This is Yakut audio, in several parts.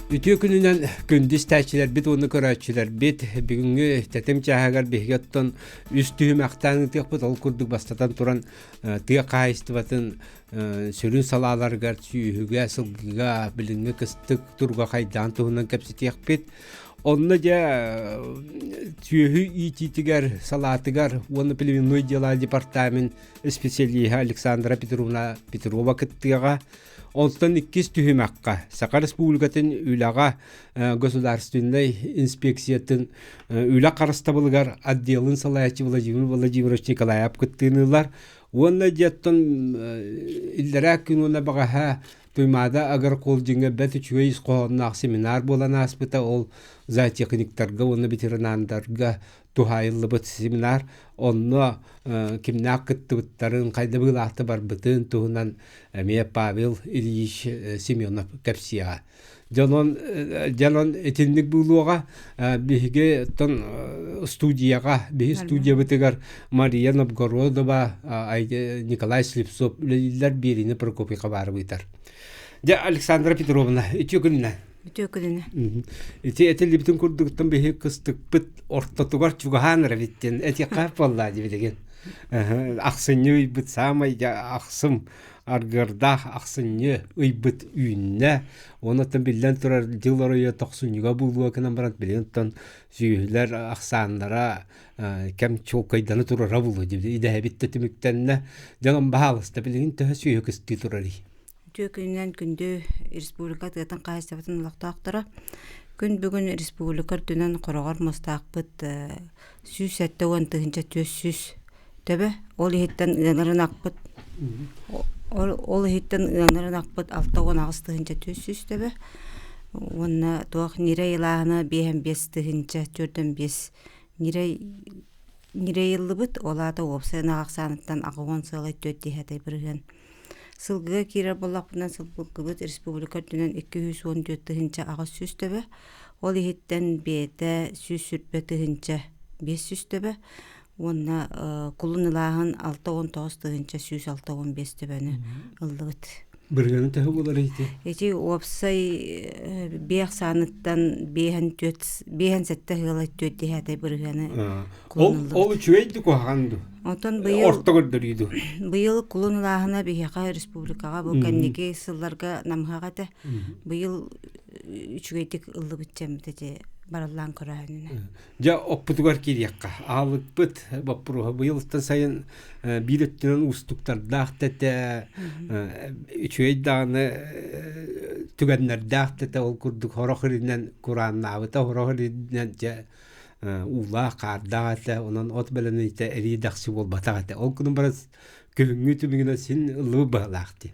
Үтүө күнүнэн күндү истээччилэрбит уонна көрөөччүлэрбит бүгүҥҥү тэтим чааһыгар биһиги оттон үс түһүмэхтээн ыытыахпыт. Ол курдук бастатан туран тыа хаһаайыстыбатын сүрүн салааларыгар сүөһүгэ, сылгыга, билиҥҥи кыстык туруга хайдаан туһунан кэпсэтиэхпит. Онно дьэ сүөһү иитиитигэр салаатыгар уонна племенной дела департамент специалиһа Александра Петровна Петрова кыттыаҕа. Онтон иккис түһүмэххэ Саха Республикатын үлэҕэ государственнай инспекциятын үлэ харыстабылыгар отделын салайааччы Владимир Владимирович Николаев кыттыыны ылар. Уонна дьиэттэн иллэрээ күн уонна баҕаһа Туймаада агрохолдинга бэрт үчүгэй ис хоһоонноох семинар буолан ааспыта. Ол зоотехниктарга уонна ветерандарга туһаайыллыбыт семинар. Онно кимнээх кыттыбыттарын, хайда быылаахта барбытын туһунан эмиэ Павел Ильич Семенов кэпсиэҕэ. Дьонон дьонон итинник буолуоҕа биһиги оттон студияҕа биһи студиябытыгар Мария Новгородова, Николай Слепцов үлэлииллэр, биэриини Прокопий Хабаров ыытар. Дьэ, Александра Петровна, үтүө күнүнэн. Үтүө күнүнэн. Ити этиллибитин курдуктан биһи кыстыкпыт ортотугар чугаһаан эрэ диэн этиэххэ буолла дии Ахсынньы ыйбыт саамай ахсым аргыардаах ахсынньы ыйбыт үүннэ. Онон биллэн турар дьыл оройо тохсунньуга буолуо гынан баран билигин оттон сүөһүлэр ахсааннара кэм чуолкайдана турара буолуо дии идэһэбит да түмүктэннэ. Дьонум баһаалыста билигин төһө сүөһү кыстыы турарый? Үтүө күнүнэн күндү республика тыатын хаһаайыстыбатын олохтоохторо. Күн бүгүн республика үрдүнэн хороҕор муостаахпыт 170 400 төбө. Ол иһиттэн ыанарын акпыт ол иһиттэн ыанарын акпыт 68 400 төбө. Уонна туох ньирэй ылааһына 55 405 ньирэй ньирэй ыллыбыт. Ол аата уопсай ынах ахсааныттан аҕыс сыалай түөрт десятай бырыһыан. Сылгыга киирэр буоллахпына сылгыбыт республика үрдүнэн 214 800 төбө. Ол иһиттэн биэтэ 120 500 төбө уонна кулун ылааһын 69 165 төбөнү ыллыбыт. Бырыһыана төһө буолар ити? Ити уопсай биэх сааныттан биэһэн түөрт биэһэн сэттэ ыала түөрт десятай бырыһыаны Ол ол үчүгэй ду куһаҕан ду? Онтон быйыл Орто көрдөрүү ду? Быйыл кулун ылааһына биһиэхэ республикаҕа бу кэнники сылларга намыһах этэ. Быйыл үчүгэйдик ыллыбыт дьэммит ити барыллаан көрөөһүнүнэ. Дьэ оппутугар киириэххэ. Аалыкпыт боппуруоһа быйылтан сайын биир өттүнэн уустуктардаах да этэ, үчүгэй даҕаны түгэннэрдээх да этэ. Ол курдук сорох иринэн курааннаабыта, сорох иринэн дьэ уулаах, хаардаах этэ. Онон от бэлэмниитэ эрии-дэхси буолбатах этэ. Ол гынан баран күһүҥҥү түмүгүнэн син ыллыбыт быһалаах дии.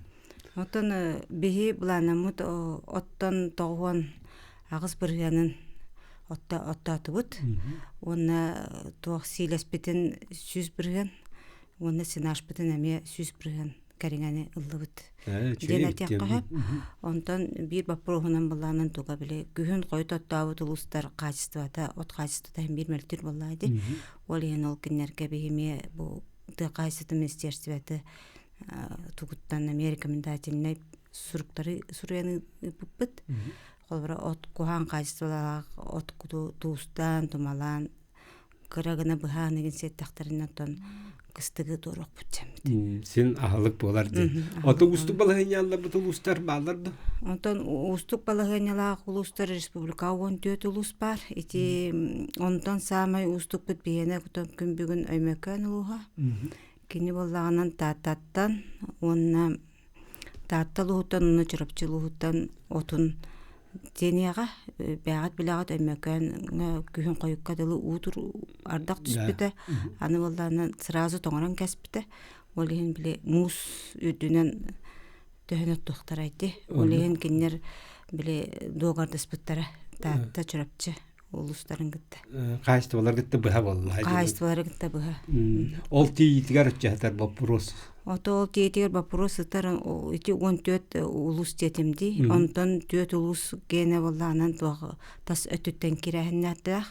Оттон биһи былаанаммыт оттон 98 бырыһыанын оттоотубут уонна туох сиилэспитин 100% уонна сенажпытын эмиэ 100% кэриҥэни ыллыбыт диэн этиэххэ сөп. Онтон биир боппуруоһунан былаанын туга били күһүн хойут оттообут улуустар хаачыстыбата от хаачыстыбата иһин биир мөлтүүр буоллаҕа дии. Ол иһин ол кинилэргэ биһи эмиэ бу тыа хаһаайыстыбатын министиэристибэтэ тугуттан эмиэ рекомендательнай суруктары суруйан ыыппыппыт. Холобура от куһаҕан хаачыстыбалаах от туустаан, тумалаан кыра гына быһаан игин сиэттэхтэринэ оттон кыстыгы туоруохпут дьэммит. Син аһылык буолар дии. Ото уустук балаһыанньаларбыт улуустар бааллар да? Онтон уустук балаһыанньалаах улуустар республикаҕа 14 улуус баар. Ити онтон саамай уустукпут биһиэнэ күн бүгүн Өймөкөөн улууһа. Кини буоллаҕынан Тааттаттан уонна Таатта улууһуттан уонна Чурапчы улууһуттан отун тиэниэҕэ бэйэҕит билэҕит Өймөкөөҥҥө күһүн хойукка дылы уу ардах түспүтэ аны буоллаҕына сразу тоҥорон кэспитэ ол иһин били муус үрдүнэн төһөн оттуохтарай дии ол иһин кинилэр били дуогардаспыттара Таатта Чурапчы улуустарын кытта. Хаачыстыбалары кытта быһа буолла. Хаачыстыбалары кытта быһа. Ол тиийиитигэр ыччатар боппуруос. Ото ол тиийиитигэр боппуруос сытар ити 14 улуус диэтим дии. Онтон түөрт улуус гиэнэ буоллаҕынан туох тас өттүттэн кирээһиннээх.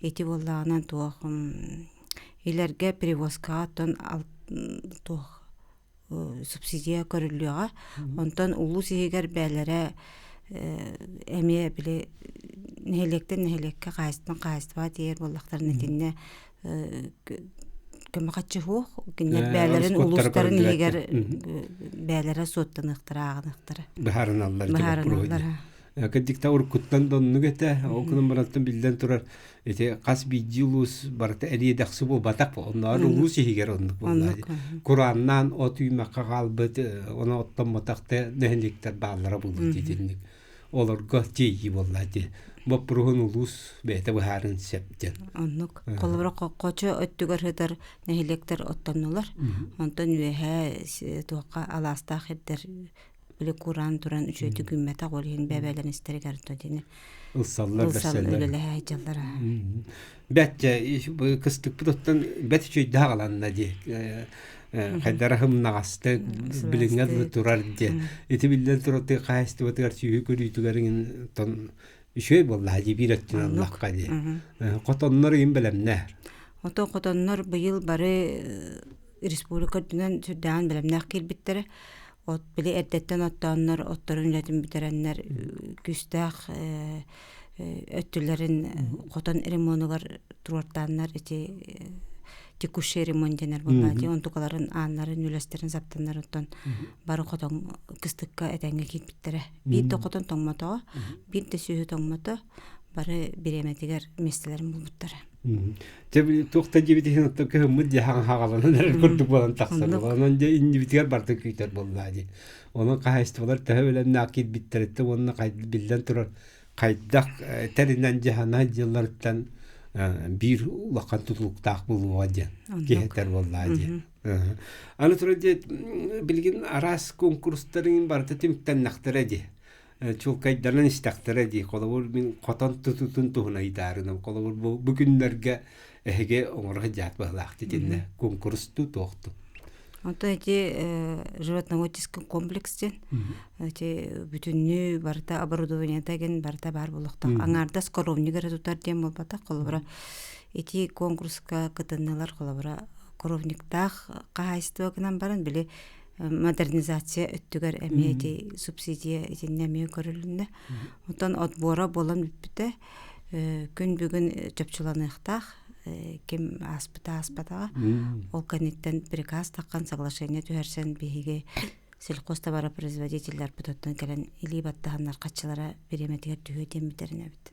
Ити буоллаҕынан туох илэргэ перевозкаҕа оттон туох субсидия көрүллүөҕэ. Онтон улуус иһигэр бээлэрэ Эмиэ били нэһилиэктэн нэһилиэккэ хаһаайыстыбаттан хаһаайыстыбаҕа тиийэр буоллахтарына итиннэ көмө харчы суох. Кинилэр бэйэлэрин улуустарын иһигэр бэйэлэрэ суоттаныахтара, ааҕыныахтара. Быһаарыналлар. Быһаарыналлар. Кырдьыкта уруккуттан да оннук этэ. Ол гынан барантан биллэн турар ити хас биирдии улуус барыта эриэдэхси буолбатах оннооҕор улуус иһигэр оннук буолла. Курааннаан от үүмэххэ хаалбыт, ону оттоммотох да нэһилиэктэр бааллара буолуо итинник. Олорго тиэйии буолла ити. Боппуруһун улуус бэйэтэ быһаарын сөп диэн. Оннук. Холобура хочо өттүгэр сытар нэһилиэктэр оттоннулар. Онтон үөһээ туохха алаастаах сирдэр били кураан туран үчүгэйдик үүммэтэх ол иһин бэбэлэн истэригэр дини ылсаллар ылсан үлэлэһэ сылдьаллара. Бэт кыстыкпыт оттон бэт үчүгэйдээх аланна дии хайдара хымнаҕастык билиҥҥэ дылы турар диэ ити биллэн турар тыа хаһаайыстыбатыгар сүөһү көрүүтүгэр тон үчүгэй буоллаҕа дии биир өттүнэн ыллахха дии хотоннор иһин бэлэмнээр Ото хотоннор быйыл бары республика үрдүнэн сүрдээҕин бэлэмнээх киирбиттэрэ. От били эрдэттэн оттооннор отторун үлэтин бүтэрэннэр күүстээх өттүлэрин хотон ремонугар туруортааннар ити текущий ремонт дэнэр буоллаати онтукаларын ааннарын үлэстэрин саптаннар оттон бары хотон кыстыкка этэҥҥэ киирбиттэрэ. Биир да хотон тоҥмотоҕо, биир да сүөһү тоҥмото, бары бириэмэтигэр миэстэлэрин булбуттара. Дьэ били туох да диэбит иһин оттон кыһыммыт дьэ хаҕаланан эрэр курдук буолан тахсар. Онон дьэ иннибитигэр барыта күүтэр буоллаа дии. Онон хаһаайыстыбалар төһө бэлэмнээх киирбиттэриттэн уонна биллэн турар хайдах тэринэн дьаһана дьылларыттан биир улахан тутулуктаах буолуоҕа диэн киһитэр буоллаа дии. Аны туран дьэ билигин араас куонкурустарын барыта түмүктэннэхтэрэ дии. Чуолкайданан истэхтэрэ дии. Холобур, мин хотон тутутун туһунан ыйдаарынам. Холобур, бу, бу күннэргэ эһиги оҥоро сылдьаат быһалаах итиннэ куонкурустуу туохту. Онтон ити животноводческий комплекс диэн ити бүтүннүү барыта оборудованиета ген барыта баар буолуохтаах. Аҥаардас коровник эрэ тутар диэн буолбатах. Холобура, ити конкурска кытыннылар холобура коровниктаах хаһаайыстыба гынан баран били модернизация өттүгэр эмиэ ити субсидия итиннэ эмиэ көрүлүннэ. Оттон отбора буолан бүппүтэ. Күн бүгүн чопчуланыахтаах ким ааспыта ааспатаҕа. Ол кэнниттэн приказ таххан соглашение түһэрсэн биһиги сельхозтоваропроизводителлэрбит оттон кэлэн илии баттаһаннар хаччылара бириэмэтигэр түһүө диэн бүтэринэбит.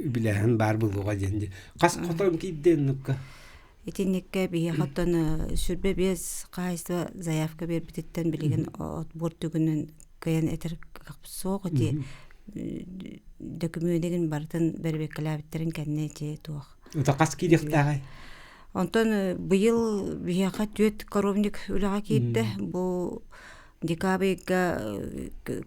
Үбүлээһин баар буолуоҕа диэн. Хас хотон киирдэ оннукка? Итинниккэ биһиэхэ оттон 25 хаһаайыстыба заявка биэрбититтэн билигин отбор түгүнүн кыайан этэр суох ити дөкүмүөнүгүн барытын бэрэбиэркэлээбиттэрин кэннэ ити туох. Ото хас киириэхтээҕий? Онтон быйыл биһиэхэ түөрт коровник үлэҕэ киирдэ. Бу декабрьга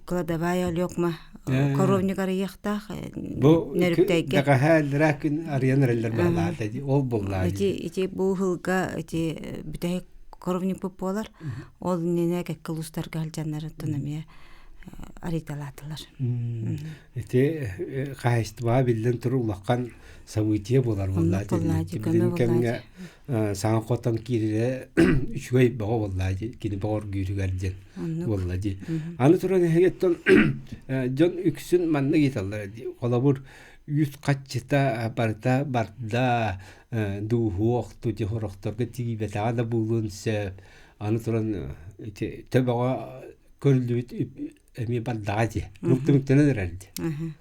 кладовая Олекма коровник арыйыахтаах Бу Нөрүктэйгэ. дэҕэһээ иллэрээ күн арыйан эрэллэр баһылаата дии ол буоллаа Ити ити бу ыһылга ити бүтэһик коровникпыт буолар. Ол иннинэ кэккэ улуустарга сылдьаннарыттан эмиэ арыйталаатылар. Ити хаһаайыстыбаҕа биллэн турар улахан событие буолар буоллаа дии. Билин кэмҥэ саҥа хотон киирэрэ үчүгэй бөҕө буолла дии кини бөҕөргүүрүгэр диэн буолла дии. Аны туран эһигиттэн дьон үксүн маннык ыйыталлар дии. Холобур үүт хаччыта барыта барда дууһуох тути хорохторго тиийбэтэҕэ да буолуон сөп. Аны туран ити төбөҕө көрүллүбүт эмиэ бардаҕа дии. Муктумуктанан эрэр дии.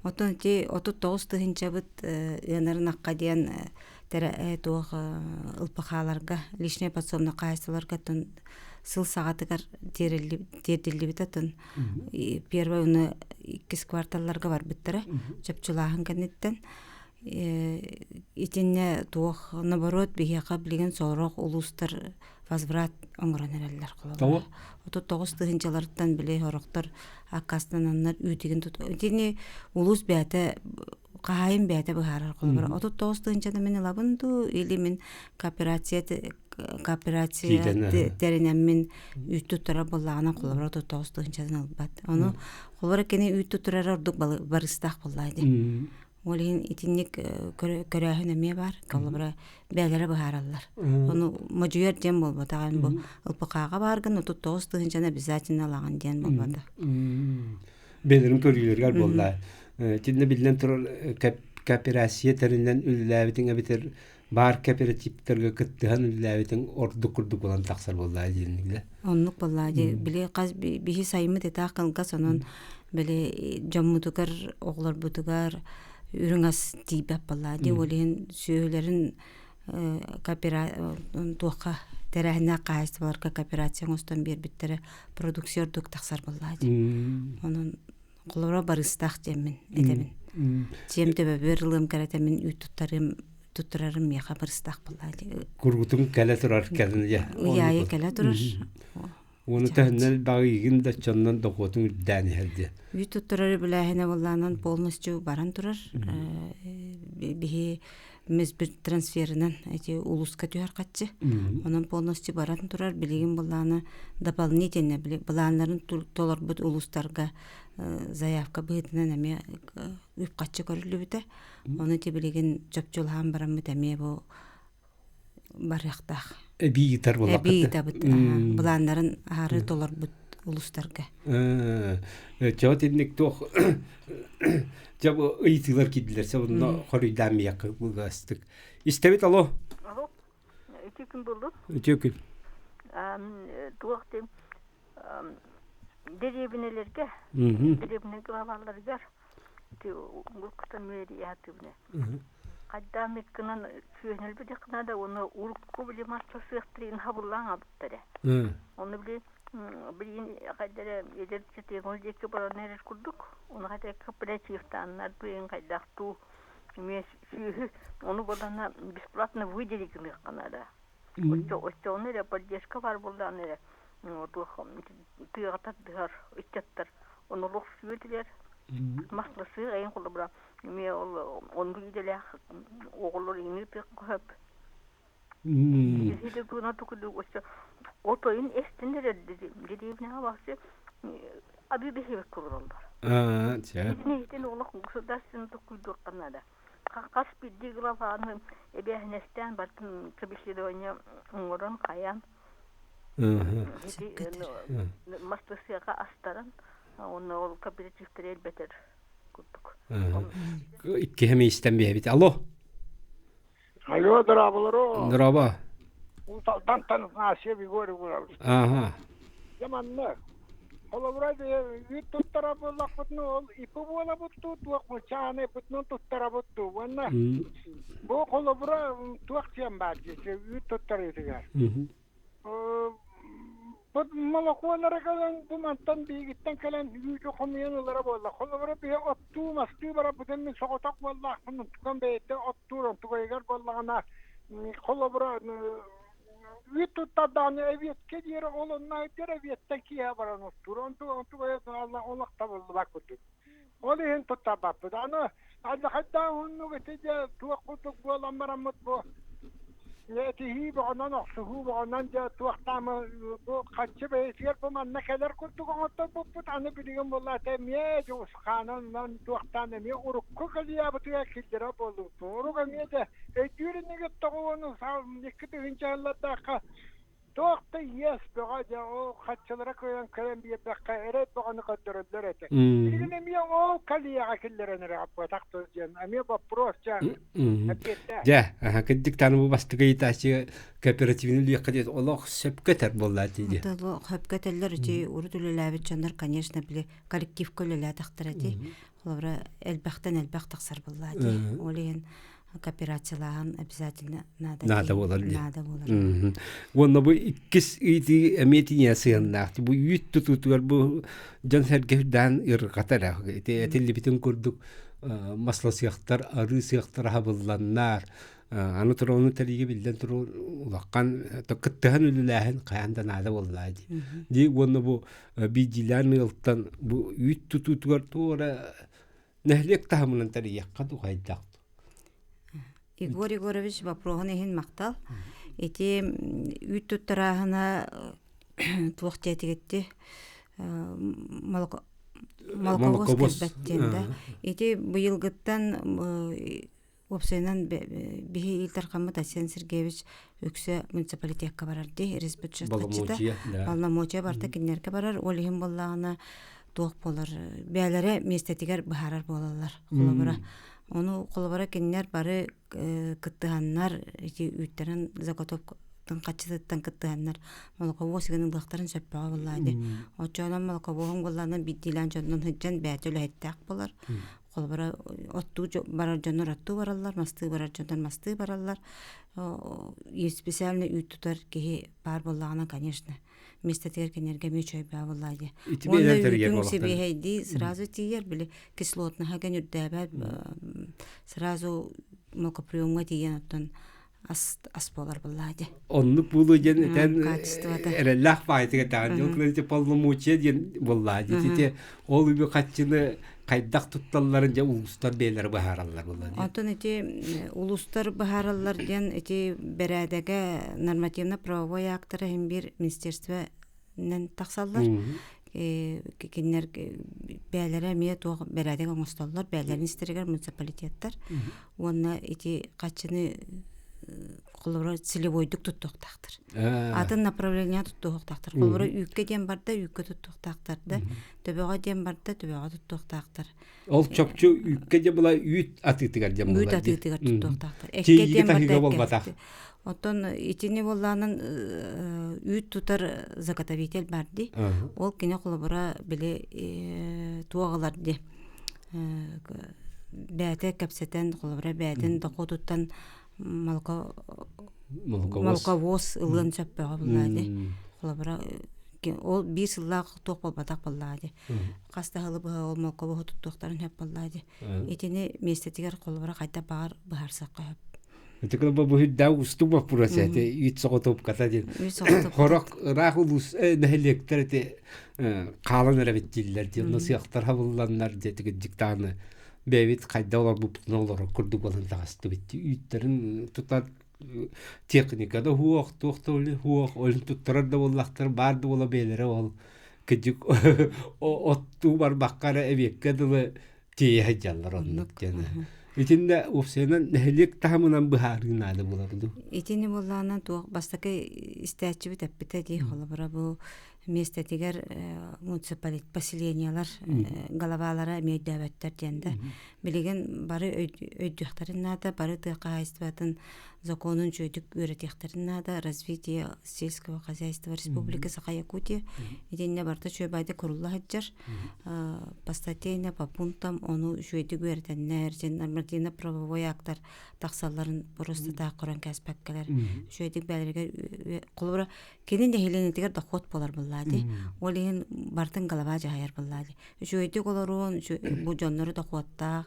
Отон ити 39 тыһыынчабыт ыанарын акка диэн тэрэ туох ылпахааларга личнэй подсобнай хаһаайыстыбаларга оттон сыл саҕатыгар тиэрдиллибит атын первый уну иккис кварталларга барбыттара чопчулааһын кэнниттэн итиннэ туох наоборот биһиэхэ билигин сорох улуустар возврат оҥорон эрэллэр холобура 39 тыһыынчаларыттан били сорохтор аккаастананнар үүтүгүн тут итини улуус бэйэтэ хаһаайын бэйэтэ быһаарар холобура 39 тыһыынчаны мин ылабын дуу или мин кооперация кооперация тэринэммин үүт туттарар буоллаҕына холобура 39 тыһыынчатын ылбат ону холобура кини үүт туттарара ордук барыстаах буоллаа дии Ол иһин итинник көрөөһүн эмиэ баар. Холобура, бэйэлэрэ быһаараллар. Ону модьуйар диэн буолбатах. Эн бу ЛПХ-ҕа бааргын 39 тыһыынчаны обязательно ылаҕын диэн буолбатах. Бэлэрин көрүүлэригэр буолла. Итиннэ биллэн турар кооперация тэринэн үлэлээбитиҥ эбэтэр баар кооперативтарга кыттыһан үлэлээбитиҥ ордук курдук буолан тахсар буоллаа диэнниглэ. Оннук буоллаа дии. Били хас биһи сайыммыт итаах кылгас онон били дьоммутугар, оҕолорбутугар үрүҥ ас тиийбэт буоллаа дии. Ол иһин сүөһүлэрин копера туохха тэрээһиннээх хаһаайыстыбаларга кооперация оҥостон биэрбиттэрэ продукция ордук тахсар буоллаа дии. Онон холобура барыстаах диэммин этэбин. Дьиэм төбөбүөр ылыам кэрэтэмин үүт туттарыам туттарарым миэхэ барыстаах буоллаа дии. Кургутум кэлэ турар кэлин дьэ. Ыйаайы кэлэ турар. Уону төһөннөн баҕыйгын да чоннон дохуотуҥ үрдээн иһэр диye. Үүт туттарар үбүлээһинэ буоллаанан полностью баран турар. Биһи бир трансферынан эти улууска түһэр хаччы. Онон полностью баран турар. Билигин былаана дополнительно былааннарын толорбут улуустарга заявка быһыытынан эмиэ үп хаччы көрүллүбүтэ. Ону ити билигин чопчулаһан бараммыт эмиэ бу барыахтаах. Эбии ыытар буоллаххыт. Эбии ыытабыт. Былааннарын аһары толорбут улуустарга. Чо тинник туох дьэ бу ыйытыылар киирдилэр сэ онно хоруйдаан миэхэ былгастык. Истэбит алло. Алло. Үтүө күн буоллун. Үтүө күн. Туох диэн дэриэбинэлэргэ дэриэбинэ главаларыгар ити уруккуттан үөрүйэхтибинэ хайдаа миккынан сүөнэлбит да уонна урукку били мастасыахтарын хабыллаан абыттара ону били билигин хайдара эдэр чэтиэҥ диэки баран эрэр курдук ону хайда кооперативтааннар туйун хайдах туу эмиэ сүөһү ону балана бесплатно выделить гыныахха наада оччоҕуна эрэ поддержка баар буоллаҕына эрэ туох тыаҕа тардыһар ыччаттар ону олох сүөтүлэр масласыы айын холобура эмиэ ол оннук идэлээх оҕолор иҥи тыахха сөп отойун эстин эрэр дэриэбинэҕэ бахсы аби бэһиэбэккэ олороллор итини олох государственный токуйдуохха наада Хас биирдии главаны эбээһинэстээн барытын собеседование оҥорон хайаан мастырсыаха астаран уонна ол кооперативтары элбэтэр курдук. Иккиһэ миистэн биэбит. Алло. Алло, дорооболору. Дорообо. Алтантан Афанасьев Егор Егорович. Ага. Дьэ манна холобура үүт туттара буоллахпытына ол ипи буолабыт дуу туох чааны ипитинэн туттарабыт дуу уонна бу холобура туох диэн баар дии үүт туттарыытыгар бу молокуолара кэлэн бу мантан биһигиттэн кэлэн үүтү хомуйан ылара буолла холобура биһи оттуу мастыы барарбытын мин соҕотох буоллаахпын онтукам бэйэтэ оттуур онтукайыгар буоллаҕына холобура үүт туттардаҕына эбиэткэ диэри ол онно айдыр эбиэттэн киэһэ баран оттуур онту онтугайа олох табыллыбат курдук ол иһин туттарбаппыт аны алдьархайдаах уһуннук ити дьэ туох курдук буолан бараммыт бу этиһии бөҕөнөн охсуһуу бөҕөнөн дьэ туохтаамы бу хаччы бэйэтигэр бу манна кэлэр курдук оҥотторбуппут аны билигин буоллаата эмиэ дьулусхаанан туохтаан эмиэ урукку кэлиябытыгар киллэрэ буоллубут урук эмиэ да өйдүүр иннигит тоҕуону икки тыһыынча сыллардаахха Туох да иэс бөҕө дьэ ол хаччылара кыайан кэлэн биэрбэххэ эрэй бөҕөнү көрдөрөллөр этэ. Билигин эмиэ ол калияҕа киллэрэн эрэ аппатах тыл диэн эмиэ вопрос дьэ эппиэттээ. Дьэ, кырдьык даҕаны бу бастакы ыйытааччы кооперативный үлүөххэ диэн олох сөпкө этэр буоллаа дии дии. Сөпкө этэллэр ити урут үлэлээбит дьоннор, конечно, били коллективка үлэлээтэхтэрэ дии. Холобура, элбэхтэн элбэх тахсар буоллаа дии. Ол иһин кооперациялааһын обязательно наада наада буолар наада буолар уонна бу иккис ыйытыы эмиэ тиийэ сыһыаннаах бу үүт тутуутугар бу дьон сэргэ үрдээн ырҕатар ити этиллибитин курдук масласыахтар арыы сыахтар аһабылланнар аны туруону тэрийгэ биллэн туру улахан кыттыһан үлэлээһин хайаан да наада буоллаа дии дии уонна бу биирдиилээн ыалтан бу үүт тутуутугар туора нэһилиэк таһымынан тэрийиэххэ дуу хайдах Егор Егорович вопроһун иһин махтал. Ити үүт туттарааһына туох диэтигитти молоковоз кэлбэт диэн да. Ити быйылгыттан уопсайынан биһи Ил Дархаммыт Айсен Сергеевич үксэ муниципалитекка барар дии, респбюджет хаччыта. Полномочия барыта кинилэргэ барар. Ол иһин буоллаҕына. туох буолар бэйэлэрэ миэстэтигэр быһаарар буолаллар холобура. Ону холобура кинилэр бары кыттыһаннар ити үүттэрин заготовкатын хаччытыттан кыттыһаннар молоковоз гын ылыахтарын сөппөҕө буоллаа дии. Оччоҕунан молоковоһун буоллаҕына биирдиилээн дьоннон сылдьан бэйэтэ үлэһиттээх буолар. Холобура оттуу барар дьоннор оттуу бараллар, мастыы барар дьоннор мастыы бараллар. Специально үүт тутар киһи баар буоллаҕына, конечно, миэстэтигэр кинилэргэ эмиэ үчүгэй буоллаа дии. Уонна үүтүҥ сибиэһэйдии сразу тиийэр, били кислотнаһа гэн үрдээбэт, сразу молокоприемҥа тиийэн оттон ас ас буолар буоллаа дии. Оннук буолуо диэн этэн эрэллээх баайытыгар даҕаны дьон ити полномочия диэн буоллаа дии. Ити ол үбү хаччыны хайдах тутталларын дьэ улуустар бэйэлэрэ быһаараллар буолла дии. Онтон ити улуустар быһаараллар диэн ити бэрээдэгэ нормативно-правовой актара иһин биир министерствонан тахсаллар. Кинилэр бэйэлэрэ эмиэ туох бэрээдэк оҥостоллор, бэйэлэрин истэригэр муниципалитеттар уонна ити хаччыны холобура целевойдук туттуохтаахтар. Атын направление туттуохтаахтар. Холобура үүккэ диэн барда, үүккэ туттуохтаахтар да, төбөҕө диэн барда, төбөҕө туттуохтаахтар. Ол чопчу үүккэ дьэ була үүт атыытыгар дьэ Үүт атыытыгар туттуохтаахтар. Эккэ диэн барда болбатах. Оттон итини буоллаанан үүт тутар заготовитель бар ди. Ол кини холобура били туох ылар ди. Бэйэтэ кэпсэтэн, холобура бэйэтин дохуотуттан молоко молоковоз ылыан сөппөҕө буоллаа ди. Холобура ол биир сыллаах туох буолбатах буоллаа ди. Хас да сылы быһа ол молоковоһу туттуохтарын сөп буоллаа ди. Итини миэстэтигэр холобура хайдах баҕар быһаарсахха сөп. Ити кылба бу үрдээх уустук боппуруос этэ үүт соҕотуопката диэн. Хорох ыраах улуус нэһилиэктэр ити хаалан эрэбит дииллэр диэн онно сыахтар хабылланнар диэтигит диктаны бэйэбит хайда олорбуппутун олорор курдук буолан таҕыстыбыт үүттэрин тутар техника да уох туох да уох олин туттарар да буоллахтар баар да буола бэйэлэрэ ол кыдьык оттуу барбакка эрэ эбиэккэ дылы тиэйэ сылдьаллар оннук диэн. Итиннэ уопсайынан нэһилиэк таһымынан быһаарыы наада буолар дуу? Итини буоллаҕына туох бастакы истээччибит эппитэ дии холобура бу миэстэтигэр муниципалит поселениелар головалара эмиэ өйдөөбөттөр диэн да билигин бары өйдүөхтэрин наада бары тыа хаһаайыстыбатын законун үчүгэйдик үөрэтиэхтэрин наада развитие сельского хозяйства Республики Саха-Якутия итиннэ барыта үчүгэй курулла сылдьар по статейно по пунктам ону үчүгэйдик үөрэтэннэр дьин нормативно-правовой актар тахсалларын просто таах көрөн кээспэккэлэр үчүгэйдик бэйэлэригэр холобура кини нэһилиэнньэтигэр дохуот буолар буоллаа дии ол иһин барытын голова дьаһайар буоллаа дии үчүгэйдик олоруон бу дьоннору дохуоттаах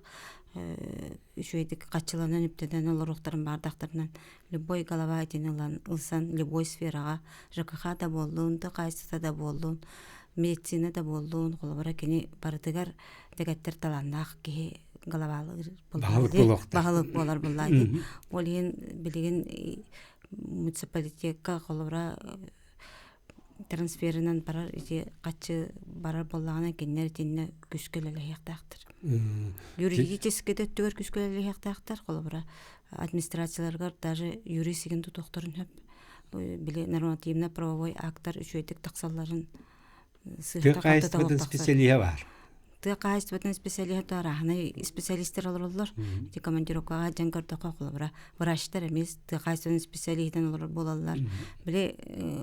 үчүгэйдик хаччыланан үптэнэн олоруохтарын баардахтарынан любой голова итини ылан ылсан любой сфераҕа ЖКХ да буоллун, тыа хаһаайыстыбата да буоллун, медицина да буоллун, холобура кини барытыгар дэгэттэр талааннаах киһи головалыыр баһылык буолар буоллаа дии. Ол иһин билигин муниципалитекка холобура трансферынан барар ити хаччы барар буоллаҕына кинилэр итиннэ күүскэ үлэлэһиэхтээхтэр. Юридически да өттүгэр күүскэ үлэлэһиэхтээхтэр. Холобура, администрацияларыгар даже юрист игин тутуохтарын сөп. Били нормативно-правовой актар үчүгэйдик тахсалларын Тыа хаһаайыстыбатын специалиһа баар. Тыа хаһаайыстыбатын специалиһа арааһынай специалистар олороллор. Ити командировкаҕа дьон көрдөххө холобура врачтар эмиэ тыа хаһаайыстыбатын специалиһинэн олорор буолаллар. Били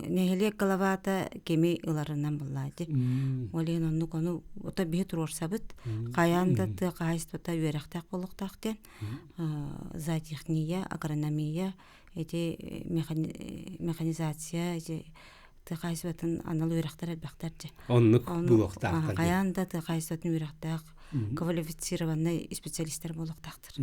нэһилиэк главата кими ыларынан буоллаа ити. Ол иһин оннук ону ото биһи туруорсабыт. Хайаан да тыа хаһаайыстыбата үөрэхтээх буолуохтаах диэн. Зоотехния, агрономия, ити механизация, ити тыа хаһаайыстыбатын анал үөрэхтэр элбэхтэр дьэ. Оннук буолуохтаахтар. Хайаан да тыа хаһаайыстыбатын үөрэхтээх квалифицированный специалистар буолуохтаахтар.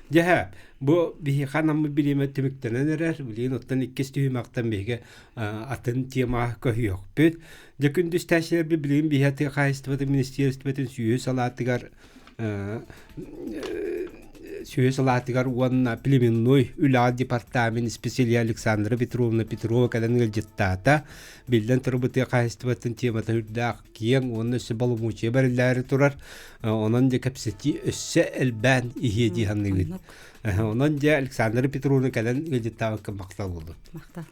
Дьэ, бу биһиэхэ анаммыт бириэмэ түмүктэнэн эрэр. Билигин оттон иккис түһүмэхтэн биһиги атын темаҕа көһүөхпүт. Дьэ күндүс тээччилэрбит билигин биһиэхэ тыа хаһаайыстыбатын министиэристибэтин сүөһү салаатыгар сүөһү салаатыгар уонна племенной үлэҕэ департамент специалиһа Александра Петровна Петрова кэлэн ыалдьыттаата. Биллэн турар, тыа хаһаайыстыбатын темата үрдээх киэҥ уонна өссө боломуочуйа бэриллээри турар. Онон дьэ кэпсэтии өссө элбээн иһиэ дии саныыбыт. Онон дьэ Александра Петровна кэлэн ыалдьыттаабыкка махтал буоллун. Махтал.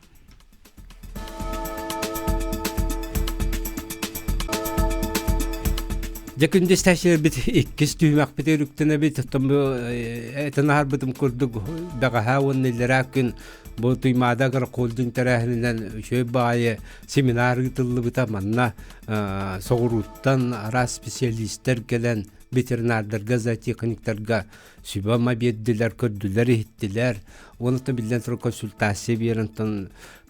Дьэ күндү истээччилэрбит иккис түһүмэхпитигэр үктэнэбит. Оттон бу этэн аһарбытым курдук бэҕэһээ уонна иллэрээ күн бу Туймаада агрохолдинг тэрээһининэн үчүгэй баҕайы семинар ыытыллыбыта. Манна соҕурууттан араас специалистэр кэлэн ветеринардарга, зоотехниктарга сүбэ-ама биэрдилэр, көрдүлэр-иһиттилэр. Уонна биллэн турар консультация биэрэн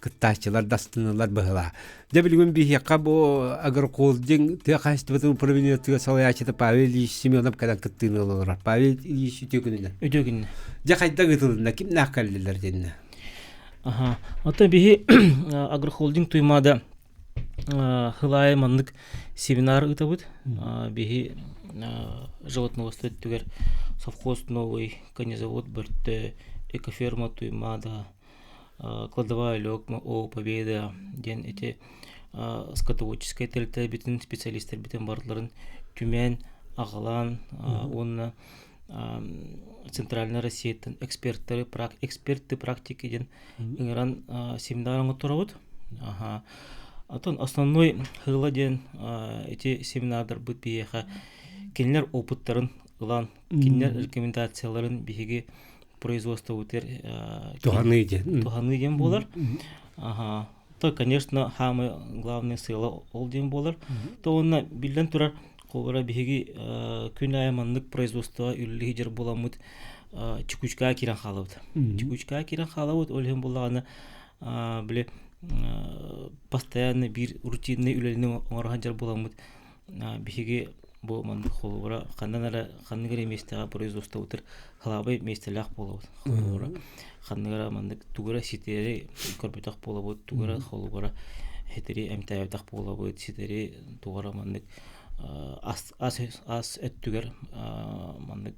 кыттааччылар да астынылар быһыылаах. Дьэ билигин биһиэхэ бу агрохолдинг тыа хаһаайыстыбатын управлениетыгар салайааччыта Павел Ильич Семенов кэлэн кыттыыны ылаллар. Павел Ильич үтүө күнүнэн. Үтүө күнүнэн. Дьэ хайдах ыытылынна? Кимнээх кэллилэр дэннэ? Аха. Оттон биһи агрохолдинг Туймаада хылаайы маннык семинар ыытабыт. Биһи животноводство өттүгэр совхоз новый конезавод Бөртө, экоферма Туймаада кладовая Лёкма, О Победа диэн ити скотоводческай тэрилтэлэрбитин, специалистэрбитин барыларын түмэн, аҕалан уонна Центральная Россияттан эксперттары, эксперты практики диэн ыҥыран семинар оҥотторобут. Аха. Оттон основной сыала диэн ити семинардарбыт биһиэхэ кинилэр опыттарын ылан, кинилэр рекомендацияларын биһиги производствобытыгар туһаныы диэн туһаныы диэн буолар. Аха. То, конечно, самый главный сыала ол диэн буолар. То уонна биллэн турар, холобура биһиги күн аайы маннык производствоҕа үлэлии сылдьар буоламмыт чекучкаҕа киирэн хаалабыт. Чекучкаҕа киирэн хаалабыт, ол иһин буоллаҕына били постоянно биир рутинный үлэни оҥоро сылдьар буоламмыт биһиги бу маннык холобура ханнан эрэ ханнык эрэ миэстэҕэ производствобытыр халаабай миэстэлээх буолабыт холобура ханнык эрэ маннык тугу эрэ ситэри көрбөтөх буолабыт тугу эрэ холобура ситэри эмтээбэтэх буолабыт ситэри тугу эрэ маннык ас ас ас өттүгэр маннык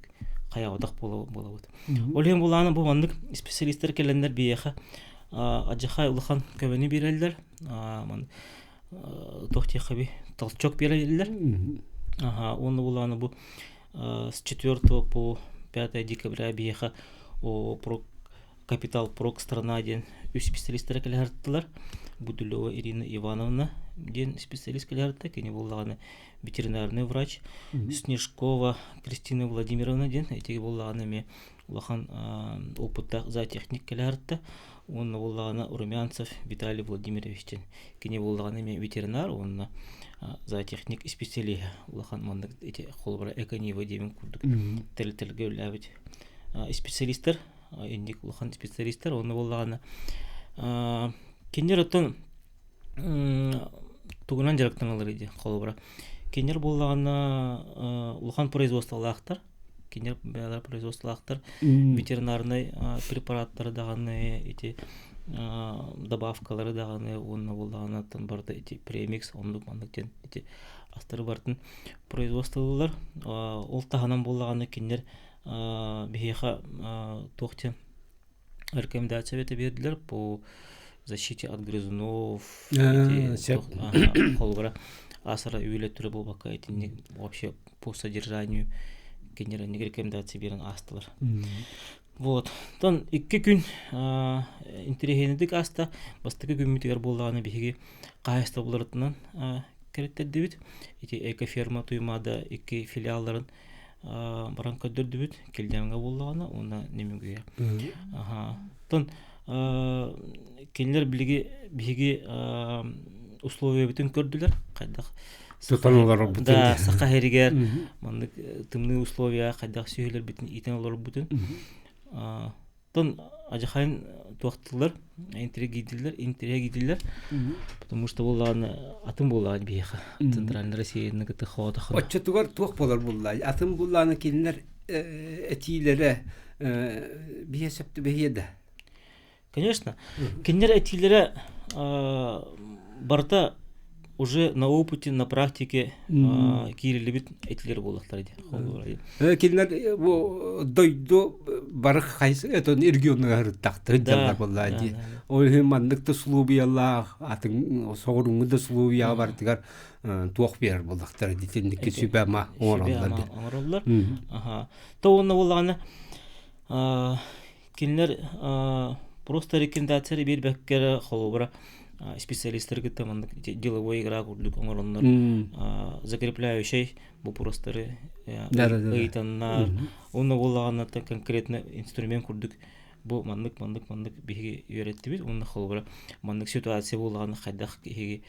хайаҕатах буолабыт ол иһин булаана бу маннык специалистар кэлэннэр биһиэхэ адьахай улахан көмөнү биэрэллэр туох диэххэ толчок биэрэллэр. Ага, уонна булааны бу с 4 по 5 декабря биһиэхэ Капитал Прок страна диэн үс специалистара кэлэһэртилэр. Будулева Ирина Ивановна диэн специалист кэлэһэртэ. Кини буоллаҕына ветеринарный врач. Снежкова Кристина Владимировна диэн ити буоллаҕына эмиэ улахан опыттаах зоотехник кэлэһэртэ. Уонна буоллаҕына Румянцев Виталий Владимирович диэн кини буоллаҕына эмиэ ветеринар уонна зоотехник исписэлииһэ улахан маннык ити холобура эконива диэбин курдук тэрилтэлэргэ үлэлээбит специалистар инник улахан специалистар уонна буоллаҕына кинилэр оттон тугунан дьарыктаналлар дии холобура кинилэр буоллаҕына улахан производстволаахтар кинилэр бэйэлэрэ производстволаахтар ветеринарнай препараттары даҕаны ити добавкалары даҕаны уонна буоллаҕына барыта ити премикс оннук маннык диэн ити астары барытын производстволуулар ол таһынан буоллаҕына кинилэр биһиэхэ туох диэн рекомендация эбэтэ биэрдилэр по защите от грызунов холобура асара үлэ түрө буолбакка итинник вообще по содержанию кинилэр рекомендация биэрэн аастылар вот тон икки күн интэриэһинэйдик ааста бастакы күммүтүгэр буоллаҕына биһиги хаһаайыстыбаларытынан кэриттэрдибит ити экоферма Туймаада икки филиалларын баран көрдөрдүбүт Килдэмҥэ буоллаҕына уонна Нөмүгүгэ. Оттон кинилэр билиги биһиги условиябытын көрдүлэр хайдах тутан олорорбутун да саха сиригэр маннык тымныы условия хайдах сүөһүлэрбитин иитэн олорорбутун Оттон адьахайын туохтууллар, интригийдиллэр, интригийдиллэр, потому что буоллаҕына атын буоллаҕын биһиэхэ Центральная Россияны кытта хоотохуна. Оччотугар туох буолар буллаа? Атын буллааны кинилэр этиилэрэ биһиэ сөп түбэһиэ да? Конечно. Кинилэр этиилэрэ барыта уже на опыте, на практике киириллибит этилэр буоллахтар ди. Кинилэр бу дойду бары хайсы этон регионугар ырыттахтарын дьаллар буоллаа дии. Ол иһин маннык да сулуубуйалаах, атын соҕурууҥҥу да сулуубуйаҕа барытыгар туох биэрэр буоллахтара дии тинникки сүбэ-ама оҥороллор дии. Оҥороллор. Аха. То уонна буоллаҕына кинилэр просто рекомендация биэрбэккэ эрэ холобура. Специалисттары кытта маннык деловой игра курдук оҥороннор закрепляющий вопростары ыйытаннар уонна буоллаҕына конкретно инструмент курдук бу маннык маннык маннык биһиги үөрэттибит уонна холобура маннык ситуация буоллаҕына хайдах киһиги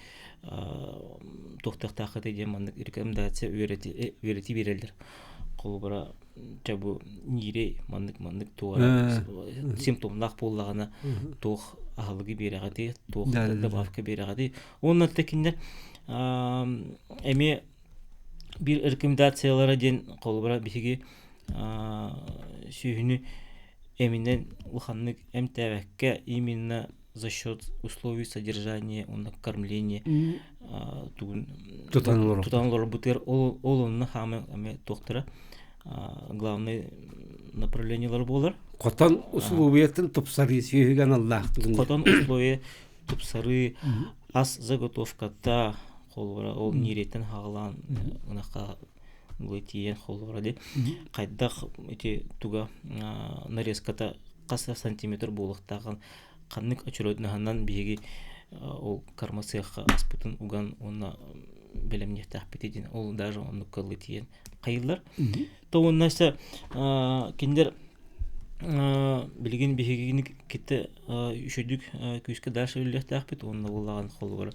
туохтахтааххытый диэн маннык рекомендация үөрэтии биэрэллэр холобура чэ бу ниирэй маннык маннык туора симптомнаах буоллаҕына туох аһылыгы биэрэҕитий туох добавка биэрэҕитий уонна кинилэр эмиэ биир рекомендациялара диэн холобура биһиги сүөһүнү эминэн улаханнык эмтээбэккэ именно за счет условий содержания уонна кормления тугун тутан олорбутугар ол ол онно хаамы эме туохтара главный направлениелар буолар. Хотон условиятын тупсарыы сүөһүгэ аналлаах тугун. Хотон условия тупсарыы ас заготовката холобура ол нииреттен хаҕалаан ынахха тиийэн холобура ди хайдах ити туга нарезката хас сантиметр буолуохтааҕын ханнык очередноһынан биһиги ол карма сыахха аспытын уган уонна бэлэмниэхтээхпит диэн ол даже оннук кыллы тиийэн хайыллар то уонна өссө кинилэр билигин биһигини китте үчүгдүк күүскэ дальше үлэлиэхтээхпит уонна буоллаҕын холобура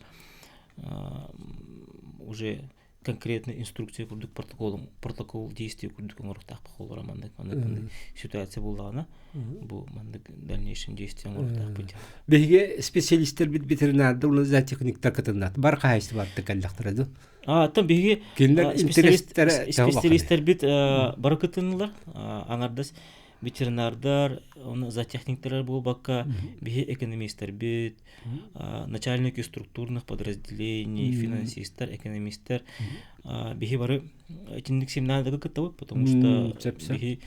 уже конкретный инструкция курдук протокол протокол действий курдук оҥоруохтаах холобура маннык маннык маннык ситуация буоллаҕына бу маннык дальнейшем действие оҥоруохтаахпыт. Биһиги специалистэрбит ветеринардар уонна зоотехниктар кытыннат бар хаһаайыстыбаттан кэллэхтэрэ ду? Аттан биһиги Кинилэр интэриэстэрэ специалистэрбит бары кытыннылар аҥардас ветеринардар, оны зоотехниктар буолбакка биһи экономистэрбит, начальники структурных подразделений, финансисттар, экономисттар биһи бары итинник семинардарга кыттабыт, потому что биһи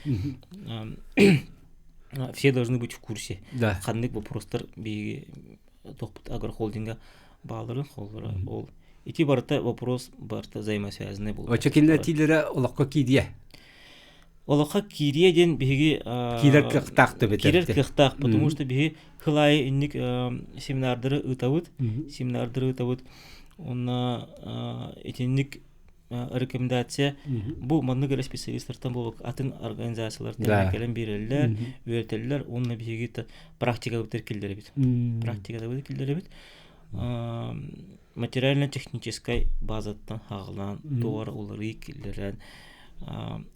все должны быть в курсе. Ханнык вопростар биһиги тохпут агрохолдинга бааларын холлора ол ити барыта вопрос барыта взаимосвязанный буолар. Очо кинилэр тиилэрэ олоххо киириэ. Олоххо киириэ диэн биһиги Киирэр кыахтаах да киирэр кыахтаах, потому что биһи хыл аайы инник семинардары ыытабыт, семинардары ыытабыт. Уонна итинник рекомендация бу маннык эрэ специалистартан буолбак атын организациялартан кэлэн биэрэллэр, үөрэтэллэр уонна биһиги практикабытыгар киллэрэбит. Практикабытыгар киллэрэбит. Материально-техническай базаттан хаҕылаан туора уларыы киллэрэн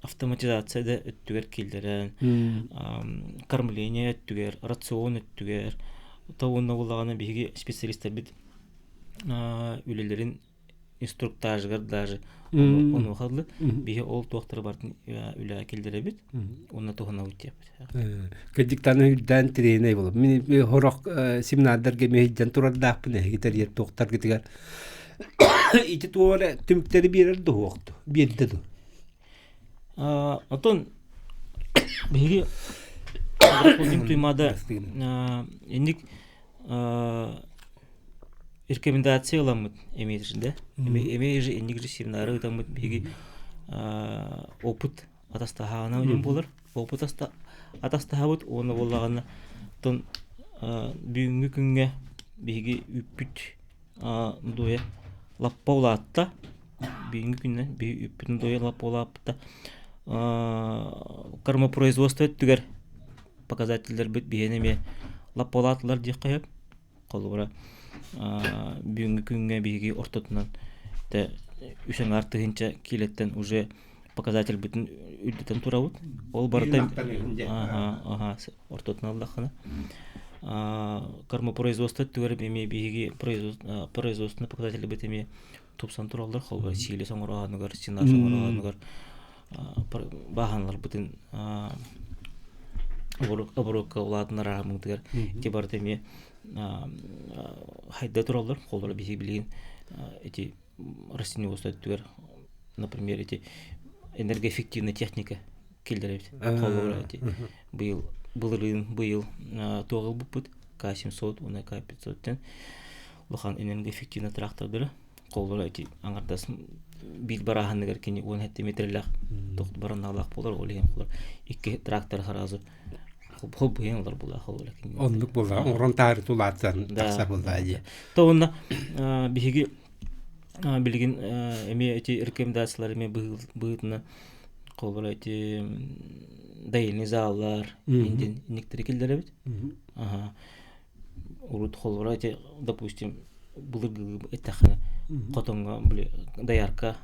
автоматизация да өттүгэр киллэрэн кормление өттүгэр рацион өттүгэр то уонна буоллаҕына биһиги специалистарбыт үлэлэрин инструктажыгар даже онуоха дылы биһи ол туохтары барытын үлэҕэ киллэрэбит уонна туһанабыт диэппит. Кырдьыктаны үрдээн тириэнэй болуп. Мин хорох семинардарга миһийдэн турардаахпын эһиги тэрийэр туохтаргытыгар ити туора түмүктэри биэрэр дуһуохту биэрдэ ду. Отон биһиги агрохолдинг туймаада инник рекомендация ыламмыт эмиэ да эмиэ же инник же семинары ыытаммыт биһиги опыт атастаһаҕына диэн буолар опыт атастаһабыт уонна буоллаҕына тон бүгүҥҥү күҥҥэ биһиги үүппүт дуйа лаппа улаатта бүгүҥҥү күннэн биһиги үүппүтүн дуйа лаппа улааппыта кормопроизводство өттүгэр показателлэрбит биһиэнэ эмиэ лаппа улааттылар диэххэ сөп. Холобура, бүгүҥҥү күҥҥэ биһиги ортотунан тэ үс аҥаар тыһыынча киилэттэн уже показательбытын үрдэтэн турабыт. Ол барыта аха ортотунан ыллаххына. Кормопроизводство өттүгэр эмиэ биһиги производственный показательбыт эмиэ тупсан тураллар. Холобура, сиилэс оҥорооһунугар, сенаж оҥорооһунугар бааһыналарбытын оборокка улаатыннараармытыгар ити барыта эмиэ хайда тураллар. Холобура, биһиги билигин ити растениеводство өттүгэр, например, ити энергоэффективная техника киллэрэбит. Холобура, ити быйыл былырыын быйыл туох ылбыппыт К700 уонна К500 улахан энергоэффективный трактордары холобура ити аҥардас биир барааһыныгар кини 17 метрлээх баранаалаах буолар ол иһин холор икки трактор сразу. Холбуйан олор була холбула кинилэр. Оннук буолла. Оҥорон таары тулааттан тахсар буолла дии. То онно биһиги билигин эмиэ эти рекомендациялар эмиэ быһыытынан холобура эти доильный заллар индин инниктери киллэрэбит. Аха. Урут холобура эти допустим былыргы эттэххинэ хотоҥҥо били доярка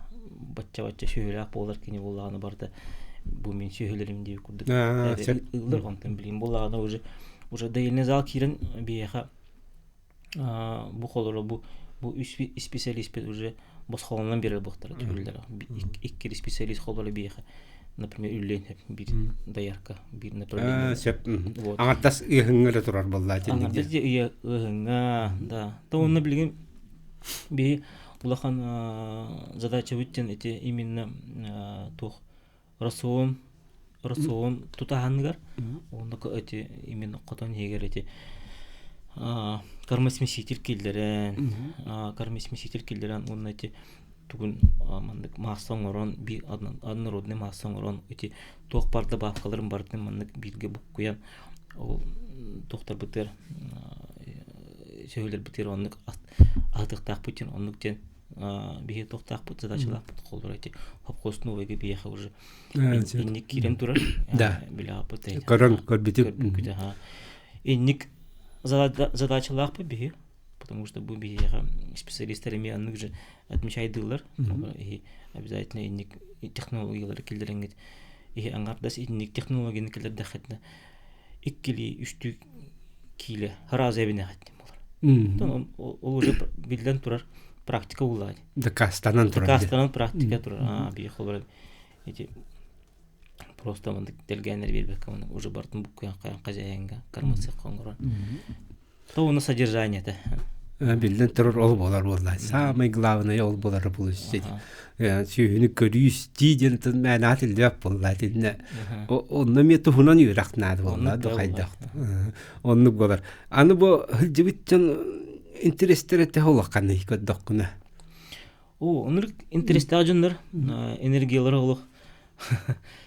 бачча-бачча сүөһүлээх буолар кини буоллаҕына барыта бу мин сүөһүлэрим диир курдук ыллар онтон билигин буоллаҕына уже уже доильный зал киирэн биһиэхэ бу холоро бу бу үс специалиспит уже босхолонон биэрэр буолтара түһүллэр икки специалист холоро биһиэхэ например үллээн биир доярка биир направление сөп аҥардас ыаһыҥҥа эрэ турар буоллаа аҥардас ыаһыҥҥа да то онно билигин биһи улахан задачабыт диэн ити именно туох рацион рацион тутааһыныгар онно эти именно хотон иһигэр эти кормосмеситель киллэрэн кормосмеситель киллэрэн уонна эти тугун маннык маасса оҥорон биир однородный маасса оҥорон ити туох баар добавкаларын барытын маннык бииргэ буккуйан ол туохтарбытыгар сөһүлэрбитигэр оннук аһатыахтаахпыт диэн оннук диэн биһиги туохтаахпыт задачалаахпыт холлор эти хопхуос новыйга биһиэхэ уже инник киирэн турар да билэҕаппыт көрөн көрбүтүм инник задачалаахпыт биһи потому что бу биһиэхэ специалистар эмиэ аннык же отмечайдыыллар иһи обязательно инник технологиялары киллэрэҥҥит иһи аҥардас инник технологияны киллэрдэххитинэ иккилии үстүү киилэ сразу эбинэхит буолар ол уже биллэн турар практика улаат дакаастанан турар дакаастанан практика турар биир холор эти просто мындык дэлгээннэр биэрбэккэ уже бартын буккуйан хайан хозяинга кормыцехха оҥорон То уну содержание-то. Биллэн турар ол буолар буолла. Самый главное ол буолар булуссит. Сүүһүнү көрүү истии диэн тыл мээнэ тиллибэт буолла итиннэ. Онно эмиэ туһунан үөрэх наада буолла хайдах. Оннук буолар. Аны бу сылдьыбыт дьон интерестэрэ төһө улаханный көрдөххүнэ? О, оннук интерестаах дьоннор энергиялара олох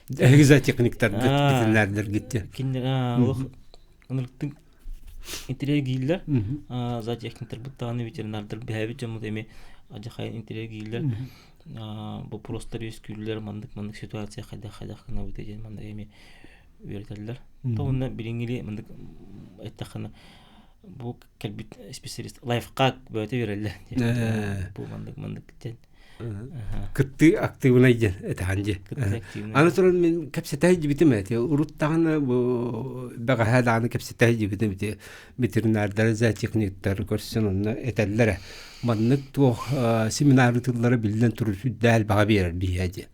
Эһиги зоотехниктар ветеринардар Кинилэр олох ынырыктык интириэргииллэр зоотехниктарбыт даҕаны ветеринардар биһээбит дьоммут эмиэ адьахайын интириэргииллэр боппуруостар үөскүүллэр маннык маннык ситуация хайдах хайдах гынабыт диэн маннык эмиэ үөрэтэллэр то уонна билиҥҥили маннык эттэххинэ бу кэлбит специалист лайфхак бөҕөтө үөрэллэр бу маннык маннык диэн Кыттыы актыыбынай диэн этэҕин дии. Аны туран мин кэпсэтэ сылдьыбытым эти. Урут даҕаны бу бэҕэһээ даҕаны кэпсэтэ сылдьыбытым ити ветеринардары, зоотехниктары көрсөн онно этэллэрэ. Маннык туох семинар ыытыллара биллэн турар сүрдээх элбэҕи биэрэр биһиэхэ диэн.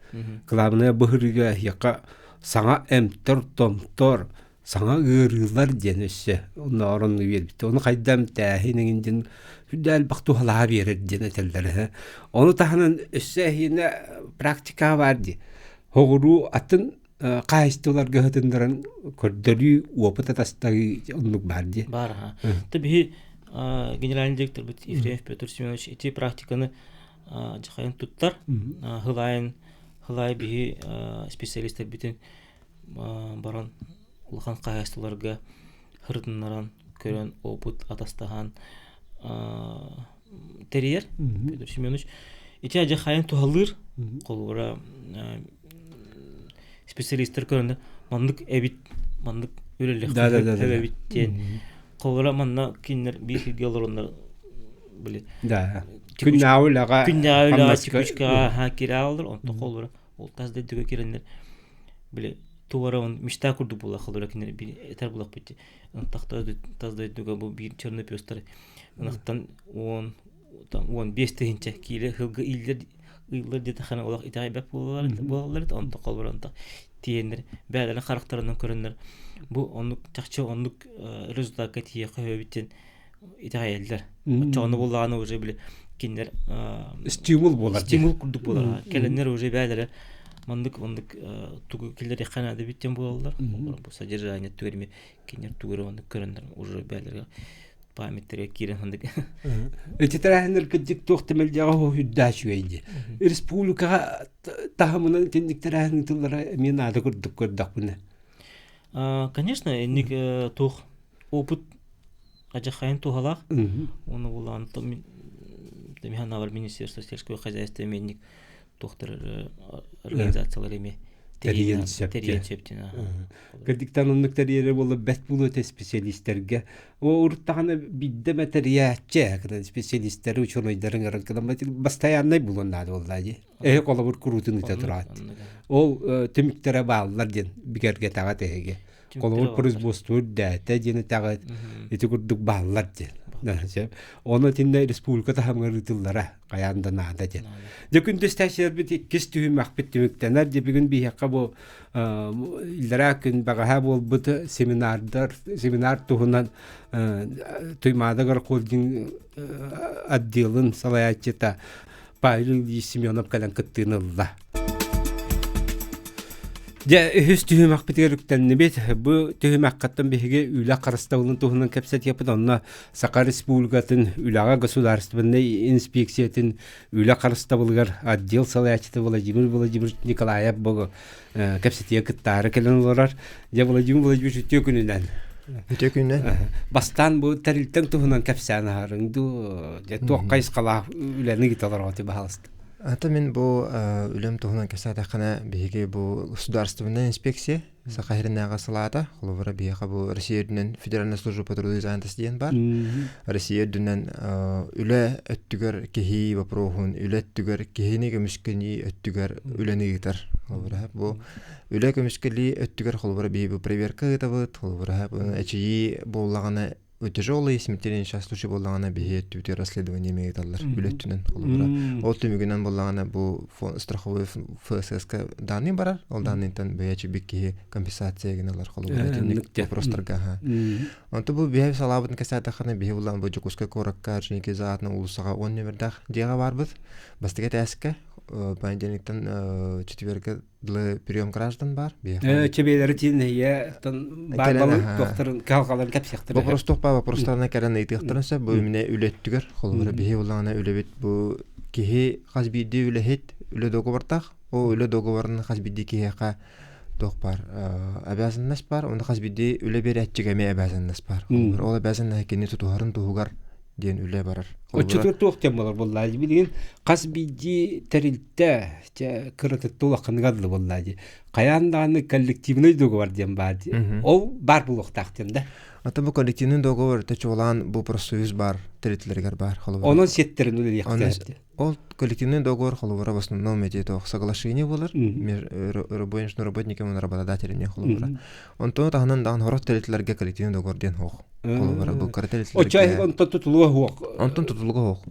Кылаабынайа быһырыыга эһиэхэ саҥа эмтэр-томтор, саҥа ыарыылар диэн өссө оннооҕор оннук биэрбиттэр. Ону хайда эмтээһин эҥин диэн сүрдээх элбэх туһалаһа биэрэр диэн этэллэр эһэ. Ону таһынан өссө эһиэнэ практикаҕа баар дии. Соҕуруу атын хаһаайыстыбаларга ыһытыннаран көрдөрүү, опыт атастаһыы оннук баар дии. Баар аха. То биһи генеральный директорбыт Ефремов Петр Семенович ити практиканы дьахайын туттар. Хылайын хылай биһи специалистэрбитин баран улахан хаһаайыстыбаларга ырытыннаран көрөн опыт атастаһан тэрийэр Петр Семенович ити адьа хайан туһалыыр холобура специалистар көрөннөр маннык эбит маннык үлэлиэхтэр эбит диэн холобура манна кинилэр биир сиргэ олороннор били да күннээҕи үлэҕэ күннээҕи үлэҕэ текучкаҕа киирэ аалалар онтон холобура ол тас дойдуга киирэннэр били туора он мечта курдук буолла холура кинилэр биир этэр булахпыт ынтах тас дойдуга бу биир черный пёстар ынахтан уон там 15 тыһыынча киилэ сылгы ииллэр ыыллар диэтэххинэ олох итэҕэйбэт буолаллар буолаллар онто холобура онто тиийэннэр бэйэлэрин харахтарынан көрөннөр бу оннук чахчы оннук результакка тиийиэххэ сөбүт диэн итэҕэйэллэр. Оччоҕуна буоллаҕына уже били кинилэр стимул буолар. Стимул курдук буолар. Кэлэннэр уже бээлэрэ маннык маннык тугу киллэриэххэ наада эбит диэн буолаллар. Бу содержание түгэрми кинилэр тугу эрэ маннык көрөннөр уже бээлэрэ памяттарыгар киирэн маннык. Ити тэрээһиннэр кырдьык туох да мэлдьэҕэ үрдээх үчүгэй дии. Республикаҕа таһымынан итинник тэрээһин ыытыллара эмиэ наада курдук көрдөхпүнэ. Конечно, инник туох опыт ажахайын туһалаах. Оны булан Миханавар Министерство сельского хозяйства эми туохтар организациялар эми тэрийэн сөптин. Кырдыктан оннук тэрийэрэ буолла бэт буолуо этэ специалистэргэ. О уруттаҕына бидде мэтэрийээччи кынан специалистэри учуонайдарын ыран кынан бастайааннай булуон наада буолла дии. Эһи холобур куруутун ыта тураат. Ол түмүктэрэ бааллар диэн бигэргэтэҕэ тэһиги. Холобур производство үрдээтэ диэн этэҕит ити курдук бааллар диэн. Ону итиннэ республика таһымыгар ыытыллара хайаан да наада диэн. Дьэ күндүстэчилэрбит иккис түһүмэхпит түмүктэнэр. Дьэ бүгүн биһиэхэ бу иллэрээ күн бэҕэһээ буолбут семинардар семинар туһунан Туймаада горохолдинг отделын салайааччыта Павел Ильич Семенов кэлэн кыттыыны ылла. Дьэ, үһүс түһүмэхпитигэр үктэннибит. Бу түһүмэххэттэн биһиги үлэ харыстабылын туһунан кэпсэтиэхпит. Онно Саха Республикатын үлэҕэ государственнай инспекциятын үлэ харыстабылыгар отдел салайааччыта Владимир Владимирович Николаев бу кэпсэтиигэ кыттаары кэлэн олорор. Дьэ, Владимир Владимирович, үтүө күнүнэн. Үтүө күнүнэн. Бастаан бу тэрилтэҥ туһунан кэпсээн аһарыҥ дуу, дьэ туох хайысхалаах үлэни ыыта олороҕут баһаалыста. Ата мин бу үлэм туһунан кэпсээтэххинэ, биһиги бу государственная инспекция Саха сиринээҕи салаата, холобура биһиэхэ бу Россия үрдүнэн Федеральная служба по труду и занятости диэн баар. Россия үрдүнэн үлэ өттүгэр киһи вопроһун, үлэ өттүгэр киһини көмүскэнии өттүгэр үлэни ыытар. Холобура бу Үлэ көмүскэлии өттүгэр холобура биһиги проверка ыытабыт, холобура эчийии буоллаҕына тяжелый смертельный сейчас случай буоллаҕына биһи өттүбүтүгэр расследование эмиэ ыыталлар үлэ өттүнэн холобура ол түмүгүнэн буоллаҕына бу страховой ФСС-ка данные барар ол данныйтан бэйэ чибик киһи компенсация гыналар холобура итинник вопростарга аха онто бу биһи салаабытын кэсээтэххинэ биһи буллаан бу Дьокуускай куоракка Орджоникидзе аатынан уулуссаҕа 10 нөмердаах дьиэҕэ баарбыт бастакы этээскэ понедельниктан четвергэ дылы прием граждан бар. Чебелери тиинэйэ тон баар туохтарын кыһалҕаларын кэпсиэхтэрэ. Вопрос туох баа вопростарына кэлэн ыйытыахтарын сөп. Бу именно үлэттүгэр холобура биһи улаана үлэбит бу киһи хас биирдии үлэһит үлэ договордаах. Ол үлэ договорын хас биирдии киһиэхэ туох бар обязанность бар, онно хас биирдии үлэ биэрээччигэ эмиэ обязанность бар. Ол обязанность кини тутуһарын туһугар диэн үлэ барар. Оччотугар туох диэн буолар буоллаа дии билигин хас биирдии тэрилтэ чэ кыратытта улаханыгар дылы буоллаа дии хайаан даҕаны коллективный договор диэн баар дии ол баар буолуохтаах диэн да. Ата бу коллективный договор чуолаан бу профсоюз баар тэрилтэлэригэр баар холобура. Онон сиэттэрин үлэлиэхтээх. Ол коллективный договор холобура в основном эти то соглашение болар между работником и работодателем холобура. Онтон таһынан даҕан хорох тэрилтэлэргэ коллективный договор диэн суох. Холобура бу кыра тэрилтэлэргэ Онтон тутулуга суох. Онтон тутулуга суох.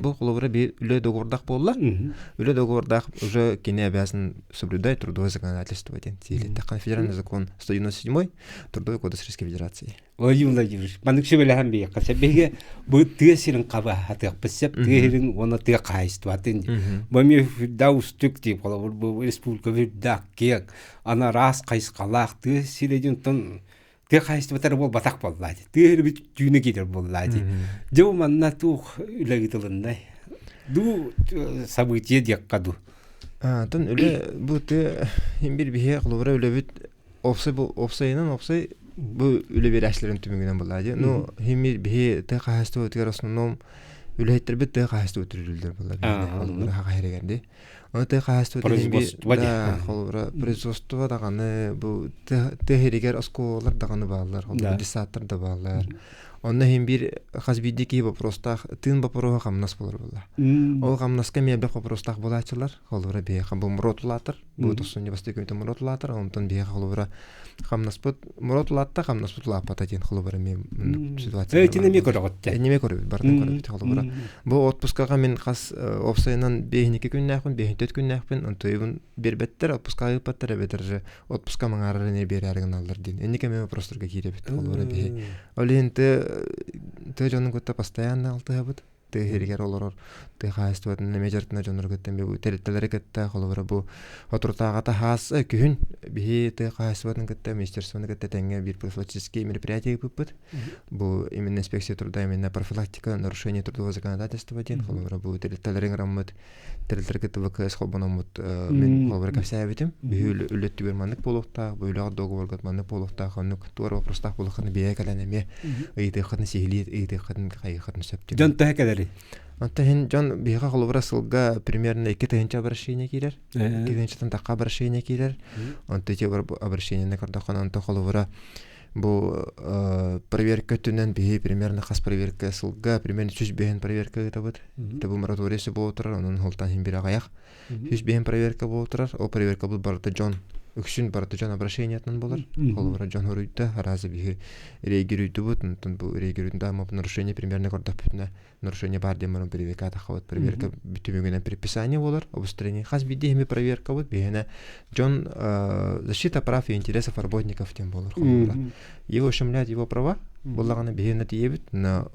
Бу холобура би үлэ договордаах буолла. Үлэ договордаах уже кини обязан соблюдать трудовое законодательство диэн сиилэттэххэ федеральный закон 197 Трудовой кодекс Российской Федерации. Владимир Владимирович, маннык сүбэлэһэн биһиэхэ сөп. Биһиги бу тыа сирин хаба хатыахпыт сөп, тыа сирин уонна тыа хаһаайыстыбатын. Бу эмиэ үрдээх устук тип, холобур, бу республика үрдээх киэҥ, аны араас хайысхалаах тыа сирэ диэн тыа хаһаайыстыбата эрэ буолбатах буоллаа дии. Тыа сирэ түүнэ киирэр буоллаа дии. Дьэ бу манна туох үлэ ыытылыннай? Дуу событие диэххэ дуу? Антон үлэ бу тыа бир биһиэ холобура үлэбит опсай бу опсайынан опсай бу үлэ биэрээччилэрин түмүгүнэн буоллаа дии. Ну химир биһи тыа хаһаайыстыбатыгар основном үлэһиттэрбит тыа хаһаайыстыба түрүллэр буолла биһиги хаха хэригэр дии. Ону тыа хаһаайыстыбатын да холобура производство даҕаны бу тыа иһигэр оскуолалар даҕаны бааллар, холобура детсадтар да бааллар. Онно иһин биир хас биирдии киһи вопростаах тыын боппуруоһа хамнас буолар буолла. Ол хамнаска эмиэ элбэх вопростаах буолааччылар. Холобура биһиэхэ бу муротулаатар, бу тохсунньу бастакы күнтэн муротулаатар, онтон биһиэхэ холобура хамнаспыт муротулаатта, хамнаспыт улааппата диэн холобура эмиэ ситуация. Итини эмиэ көрөҕүт. Эмиэ көрөбүт, барытын көрөбүт холобура. Бу отпускаҕа мин хас уопсайынан 52 күннээхпин, 54 күннээхпин, онтуйбун биэрбэттэр, отпускаҕа ыыппаттар эбэтэр же отпуска маҥаарар эмиэ биэрээри гыналлар диэн. Инники эмиэ вопростарга киирэбит холобура биһи. Ол иһин тыа дьонун кытта постоянно алтыһабыт. Тыа сиригэр олорор тыа хаһаайыстыбатын эмиэ дьарыктанар дьоннору кытта эмиэ бу тэрилтэлэри кытта холобура бу соторутааҕыта хаас күһүн биһи тыа хаһаайыстыбатын кытта министерствоны кытта тэҥҥэ биир профилактический мероприятие ыыппыппыт. Бу именно инспекция труда именно профилактика нарушения трудового законодательства диэн холобура бу тэрилтэлэри ыҥыраммыт тэрилтэлэри кытта ВКС холбономмут мин холобура кэпсээбитим. Биһи үлэттүгэр маннык буолуохтаах, бу үлэҕэ договорга маннык буолуохтаах, оннук туора вопростаах буолуоххытын бэйэ кэлэн эмиэ ыйытыаххытын сиһилии ыйытыаххытын хайыаххытын сөп диэн. Дьон төһө кэлэрий? Онтон иһин дьон биһиэхэ холобура сылга примерно 2000 обращение киирэр. 2000-тан тахха обращение киирэр. Онтон ити обращениены көрдөххүнэ онтон холобура бу проверка өттүнэн биһи примерно хас проверка сылга примерно 105 проверка ыытабыт. Это бу мораторий буола турар, онон холтан иһин бир аҕыйах. 105 проверка буола турар. Ол проверка бу барыта дьон үксүн барыта дьон обращениятынан буолар. Холобура дьон хоруйда, аразы биһи рейгируйдубут, онтон бу рейгируйда нарушение примерно көрдөхпүтүнэ нарушение бар диэн баран проверка тахабыт. Проверка түмүгүнэн предписание буолар. Обустрение хас биирдии эми проверкабыт биһиэнэ дьон защита прав и интересов работников диэн буолар. Холобура его ущемляют его права, буоллаҕына биһиэнэ тиийэбит на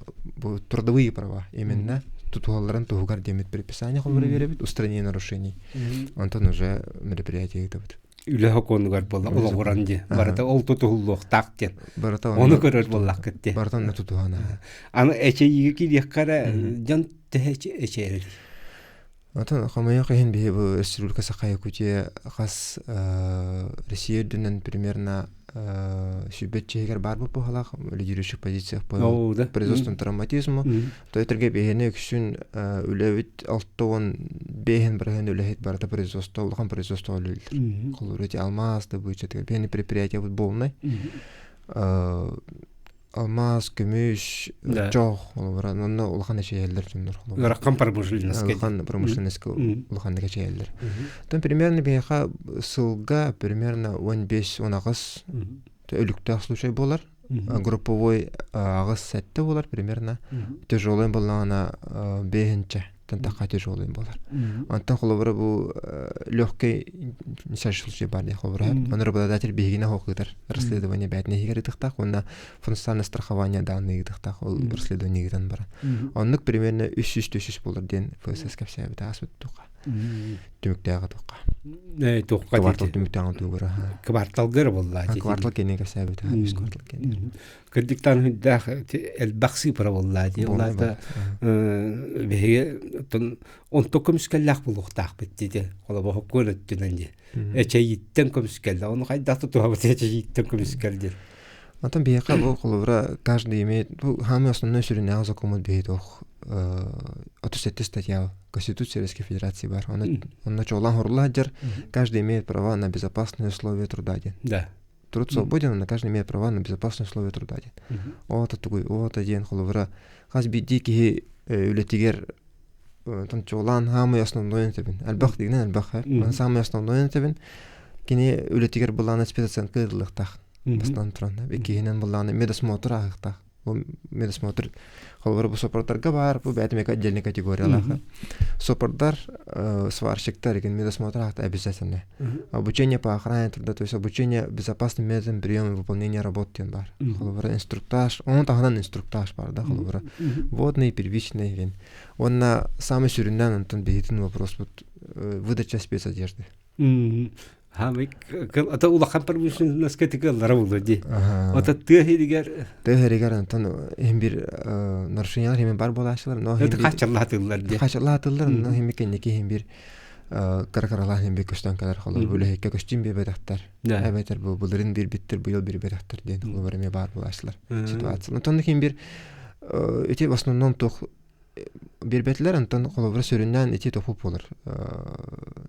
трудовые права именно тутуһалларын туһугар диэммит предписание холобура биэрэбит устранение нарушений. Онтон уже мероприятие ыытабыт. Үлэ сокуонугар буолла олоҕуран дии. Барыта ол тутуһуллуохтаах диэн. Барыта Ону көрөр буоллаххыт дии. Барыта онно тутуһан. Аны эчэйиигэ киириэххэ эрэ дьон төһө эчэйэрий? Отон хомойуох иһин биһи бу Республика Саха Якутия хас Россия үрдүнэн примерно сүүрбэт чиһигэр баар буоллах лидирующих позициях по производственному травматизму то өтөргө биһини үксүн үлэбит 65 бырыһын үлэһит барыта производство улахан производство үлэлиир холобур эти алмаас добычатыгар биһини предприятиябыт буолунай алмаас, көмүс, чох, холобура, онно улахан эчэйэллэр дьоннор. Ыарахан промышленностька. Улахан промышленностька улаханнык эчэйэллэр. Тон примерно биһиэхэ сылга примерно 15-18 өлүктээх случай буолар. Групповой аҕыс сэттэ буолар примерно. Тяжелый буоллаҕына бэһинчэ тантахха тяжелый буолар. Онтон холобура бу легкий случай бар диye холобура. Оны работодатель биһигинэ хоқытар расследование бээтинэ иһигэр ытыктаах уонна функциональное страхование данные ытыктаах ол расследование ыытан бара. Оннук примерно 300-400 болар диэн ФСС кэпсээбит ааспыт туха. Түмүктээҕи туха. Туохха Квартал түмүктээҕин тугура. Кварталгар буолла. Квартал кэннин кэпсээбит үс квартал кэннин. Кырдьыктан хүндээх элбэх сыыпара буолла дии. Ол аата биһиги онто көмүскэллээх буолуохтаахпыт диди. Холобур хоккуон өттүнэн дии. Эчэйииттэн көмүскэллэх. Ону хайдах тутуһабыт эчэйииттэн көмүскэл диэн. Онтон биһиэхэ бу холобура каждый имеет бу самый основной сүрүннээҕи сокуоммут биһи туох 37 статья Конституции Российской Федерации бар. Онно чуолаан хорула сылдьар каждый имеет право на безопасные условия труда диэн. Да. Труд свободен, но каждый имеет право на безопасные условия труда диэн. Оото тугуй, оото диэн холобура хас биирдии киһи үлэтигэр тон чуолаан самый основной этэбин. Элбэх дигинэн элбэх. Самый основной этэбин. Кини үлэтигэр былаана спецоценка ыытыллыахтаах. Бастан туран. Иккиһинэн былаана медосмотр ааһыахтаах. Бу медосмотр холобура бу сопордарга баар, бу бэйэтэ эмиэ отдельный категориялаах. Сопордар, сварщиктар игин медосмотр аахта обязательно. Обучение по охране труда, то есть обучение безопасным методом приема и выполнения работ диэн баар. Холобура инструктаж, ону таһынан инструктаж баар да холобура. Водный, первичный игин. Уонна самый сүрүннээн онтон биһитин вопроспут выдача спецодежды. Ата улахан промышленноска тыкыллара буолуо дии. Ата тыа иһигэр Тыа иһигэр онтон иһин бир нарушениялар химин бар буолааччылар, но это хачаллаатыллар дии. Хачаллаатыллар, но хими кэнники иһин бир кыра-кыралаан иһин бир көстөн кэлэр холор бу үлэһиккэ көстүүм биэрбэтэхтэр. Эбэтэр бу былырын биэрбиттэр, быйыл биэрбэтэхтэр диэн холобур эмиэ баар буолааччылар ситуация. Онтон иһин бир ити в основном туох биэрбэтилэр онтон холобура сүрүннээн ити тоху буолар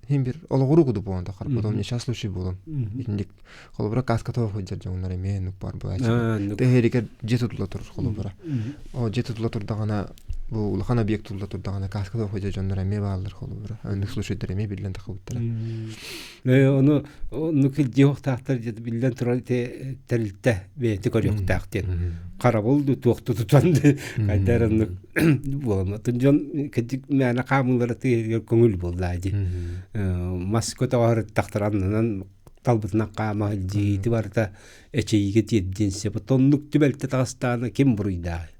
хин бир олоҕуруу кудук буолан тахар потом несчастный случай буолан итинник холобура каска тоҕо сылдьар дьоҥнор эмиэ нук бар буолааччы тыһэригэр дьиэ тутулла турар холобура о дьиэ тутулла турдаҕына бу улахан объект тутулла турдаҕына каска тоҕо сылдьар дьоннор эмиэ бааллар холобура оннук случайдар эмиэ биллэн тахыбыттара Ону оннук дьиэ биллэн турар ити тэрилтэ бэйэтэ көрүөхтээх диэн. Харабыл туохту тутан хайдар оннук буолан. Дьон кырдьык мээнэ хаамыылара тыаһыгар көҥүл буолла дии. Мас көтөҕөр тахтар аннынан талбытынан хаама дьиити барыта эчэйиигэ тиэрдиэн сөп. Оннук түбэлтэ таҕыстаҕына ким буруйдаах?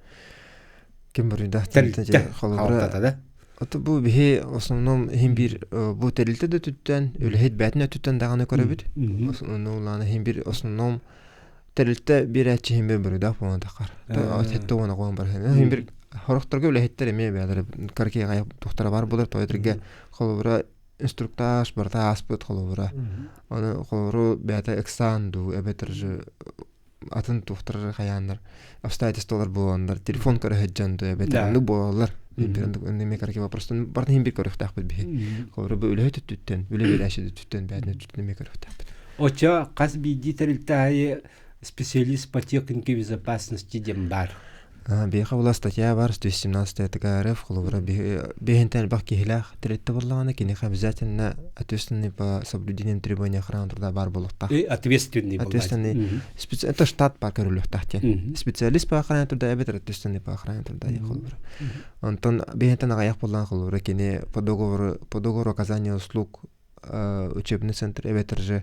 Ким буруйдаах Тэрилтэ халтата да? Ото бу биһи основном иһин биир бу тэрилтэ да өттүттэн, үлэһит бээтин өттүттэн даҕаны көрөбүт. Основном улаана иһин биир основном тэрилтэ биэрээччи иһин биир буруйдаах буолан таххар. Сэттэ уон оҕон бар. Иһин биир хорохторго үлэһиттэр эмиэ бэйэлэрэ каркига тухтара бар булар тойотрге холобура инструктаж барыта ааспыт холобура. Аны холобуру бэйэтэ ыксаан дуу эбэтэр же атын туохтар хайааннар обстоятельстволар буоланнар телефон көрө сылдьан дуу эбэтэр оннук буолаллар эмиэ караки вопростан барытын иһин биир көрүөхтээхпит биһи холобура бу үлэһит өттүттэн үлэ биэрээччи өттүттэн бэйэтин өттүттэн эмиэ көрүөхтээхпит. Оччо хас биирдии тэрилтэ аайы специалист по технике безопасности диэн баар. Биһиэхэ була статья бар 117 ТК РФ холобура биһинтэн элбэх киһилээх тэрилтэ буоллаҕына киниэхэ обязательно ответственный по соблюдением требований охраны труда баар буолуохтаах. Ответственный Ответственный. Это штат по көрүлүөхтээх диэн. Специалист по охране труда эбэтэр ответственный по охране труда диэн холобура. Онтон биһинтэн аҕыйах буоллаҕына холобура кини по договору по договору оказания услуг учебный центр эбэтэр же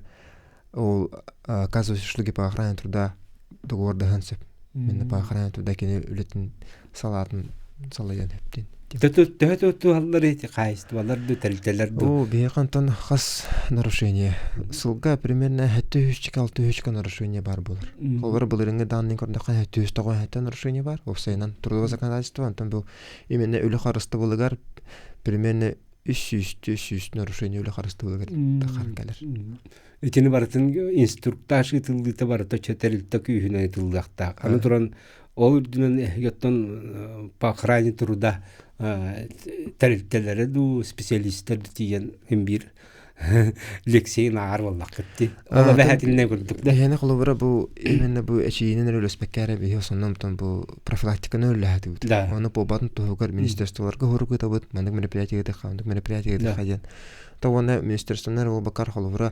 ол оказывающие услуги по охране труда договордаһан сөп. Мин по охране труда кини үлэтин салаатын салайан сөптин. Төһө туһаллар эти хаайыстыбалар ду тэрилтэлэр ду? О, биһиэхэ онтон хас нарушение. Сылга примерно 700-600 нарушение бар буолар. Холобура былырыҥҥы данные көрдөххө 797 нарушение бар. Уопсайынан трудовое законодательство онтон бу именно үлэ харыстабылыгар примерно 300 нарушение үлэ харыстабылыгар тахар кэлэр. Итини барытын инструктаж ыытыллыыта барыта тэрилтэ күүһүнэн ыытыллыахтаах. Аны туран ол үрдүнэн эһиги по охране труда тэрилтэлэрэ дуу специалистар тиийэн ким биир лекцияны ааҕар буоллаххыт дии. Ол эбэһэтиннэ курдук да. Эһиэнэ холобура бу именно бу эчийиинэн эрэ үлэспэккэ эрэ биһи основном бу профилактиканы үлэлэһэтибит. Ону буолбатын туһугар министерстволарга хорук ыытабыт, маннык мероприятие ыытыахха, маннык мероприятие ыытыахха диэн. То уонна министерствонар буолбаккар холобура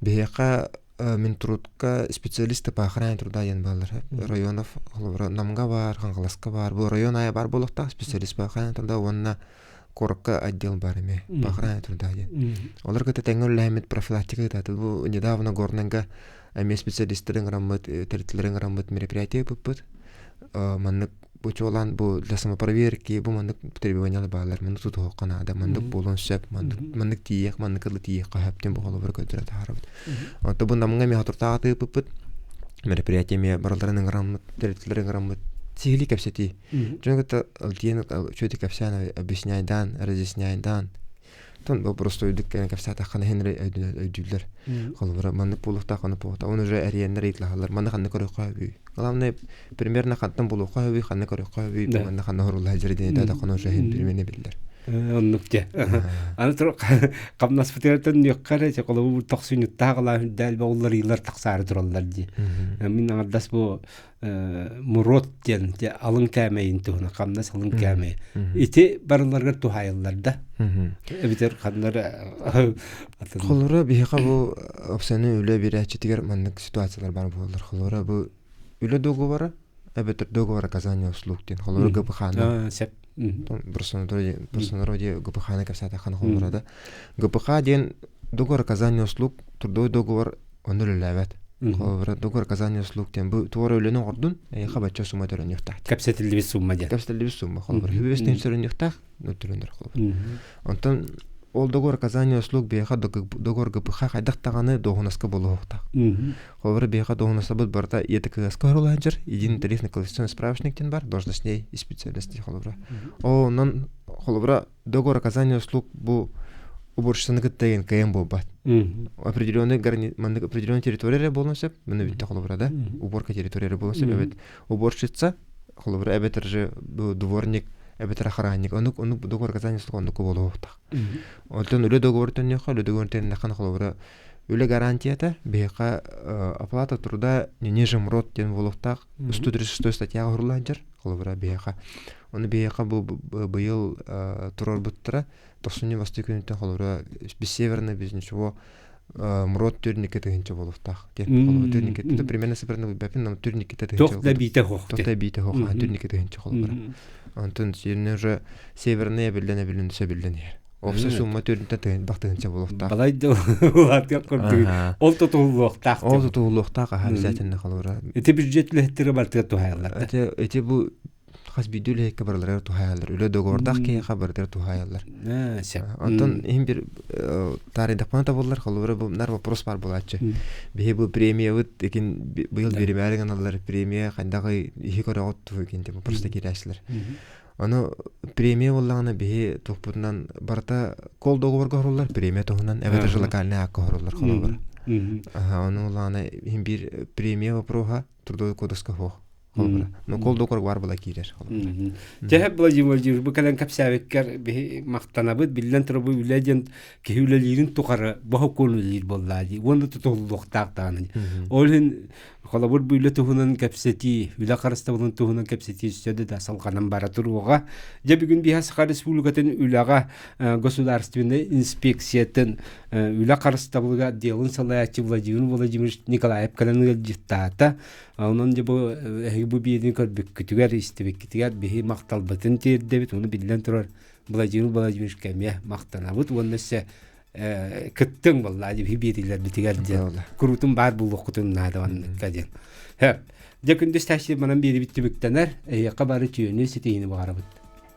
биһиэхэ Минтрудка специалисты по охране труда диэн бааллар. Районов холобура Намга баар, Хаҥаласка баар. Бу район аайы баар буолуохтаах специалист по охране труда уонна куоракка отдел баар эмиэ по охране труда диэн. Олор кытта тэҥҥэ үлэлэһэммит профилактика ыытаатыбыт. Бу недавно Горнайга эмиэ специалистары ыҥыраммыт, тэрилтэлэри ыҥыраммыт мероприятие ыыппыппыт. Маннык бу чуолаан бу для самопроверки бу маннык требованиялар бааллар, маннык тутуһуохха наада, маннык буолуон сөп, маннык маннык тиийиэх, маннык ылы тиийиэххэ сөп диэн бу холобура көрдөрө таһаарабыт. Онтон бу Намҥа эмиэ соторутааҕы ыыппыппыт мероприятие эмиэ барыларын ыҥыраммыт, тэрилтэлэри ыҥыраммыт сиһилии кэпсэтии. Дьону кытта диэн үчүгэйдик кэпсээн, объясняйдаан, разъясняйдаан Тон простойдук кэлэн кэпсээтэххинэ иһин өйдүүллэр. Холобура, маннык буолуохтаах, маннык буолуохтаах. Оны уже эрийэннэр ыйыталаһаллар. Манна ханна көрүөххэ сөбүй? Главное, примерно хантан булуохха сөбүй, ханна көрүөххэ сөбүй, манна ханна хоруулаһа дьири диэн этээтэххинэ уже иһин примерно биллэр. Оннук дьэ. Аны тур хамнаспытыгар нүөххэ эрэ холобур тохсунньуттаах ылаан үрдээл боҕулларыылар тахсаары тураллар дии. Мин аҥардас бу мурот диэн алын кээмэйин туһунан хамнас алын кээмэйи ити барыларыгар туһаайыллар да эбэтэр ханнар атын Холура биһиэхэ бу опсаны үлэ биэрээччитигэр маннык ситуациялар баар буолаллар. Холура бу үлэ договора эбэтэр договор оказания услуг диэн холура ГПХ-ны сөп простонародье ГПХ-ны кэпсээтэххинэ холура да ГПХ диэн договор оказания услуг трудовой договор онно үлэлээбэт. Холобура, договор оказания услуг диэн бу туора үлэни оҥордун, эйиэхэ бачча сумма төлөнүөхтээх. Кэпсэтиллибит сумма диэн. Кэпсэтиллибит сумма. Холобура, үбүс төлөнүөхтээх, төлөнөр холобура. Онтон ол договор оказания услуг биһиэхэ договор ГПХ хайдах даҕаны дуоһунаска буолуохтаах. Холобура, биһиэхэ дуоһунасабыт барыта ЕТКС-ка оһорулаһан единый тарифный квалификационный справочник диэн бар, должностней и специальностей холобура. Онон холобура договор оказания услуг бу уборщицаны кытта деген кыайан буолбат. Определенный маннык определенная территория эрэ буолуон сөп, маны бүтте холобура да, уборка территория эрэ буолуон сөп, эбит уборщица, холобура эбэтэр же дворник, эбэтэр охранник, оннук оннук договор оказания услуг оннук буолуохтаах. Онтон үлэ договор төннүөххэ, үлэ договор төннөххө холобура үлэ гарантията биһиэхэ оплата труда не ниже МРОТ диэн буолуохтаах 136 статьяҕа уһурлаан дьар холобура биһиэхэ Ону биһиэхэ бу быйыл туруорбуттара тохсунньу бастакы күнүттэн холобура без северной без ничего МРОТ түрникке тыһынча буолуохтаах диэн холобура түрникке примерно северный билбэппин но түрникке тыһынча Туох да биитэ хоох туох да биитэ хоох түрникке тыһынча холобура онтон северный уже северный эбиллэн эбиллэн сөбүллэн иһэр Общая сумма төрүнтэ тыһын бах тыһынча буолуохтаах. Балай да улаатыах курдук. Ол тутуллуохтаах. Ол тутуллуохтаах аха обязательно холобура. Ити бюджет үлэһиттэрэ бартыгар туһайаллар. Эти эти бу. Хас биирдии үлэһиккэ барыларыгар туһаайаллар. Үлэ договордаах киһиэхэ барытыгар туһаайаллар. Онтон иһин бир таарыйдахпына табыллар, холобура бу нар вопрос баар буолааччы. Биһи бу премиябыт экин быйыл биримээри гыналлар премия хайдаҕый иһи көрөҕүт туһу экин типа просто киирээччилэр. Ону премия буоллаҕына биһи туохпутунан барыта кол договорга оһоруллар премия туһунан эбэтэр же локальный аакка оһоруллар холобура. Ону буоллаҕына иһин биир премия вопроһа трудовой кодекска суох. Холобура. Ну кол договор бар була киирэр. Холобура. Дьэ Владимир Владимирович бу кэлэн кэпсээбиккэр биһи махтанабыт биллэн турар бу үлэ диэн киһи үлэлиирин тухары бохокуон үлэлиир буоллаа дии уонна тутуллуохтаах даҕаны. Ол иһин холобур бу үлэ туһунан кэпсэтии, үлэ харыстабылын туһунан кэпсэтии өссө да салҕанан бара туруоҕа. Дьэ бүгүн биһи Саха Республикатын үлэҕэ государственнай инспекциятын үлэ харыстабылыгар отделын салайааччы Владимир Владимирович Николаев кэлэн ыалдьыттаата. Онон дьэ бу эһиги бу биэриини көрбүккүтүгэр, истибиккитигэр биһи махталбытын тиэрдэбит. Ону биллэн турар Владимир Владимировичка эмиэ махтанабыт уонна өссө кыттыҥ буоллаа биһи биэриилэрбитигэр диэн куруутун баар буолуоххутун наада манныкка диэн. Дьэ күндү истээччи манан биэрибит түмүктэнэр. Эһиэхэ бары үтүөнү ситиһиини баҕарабыт.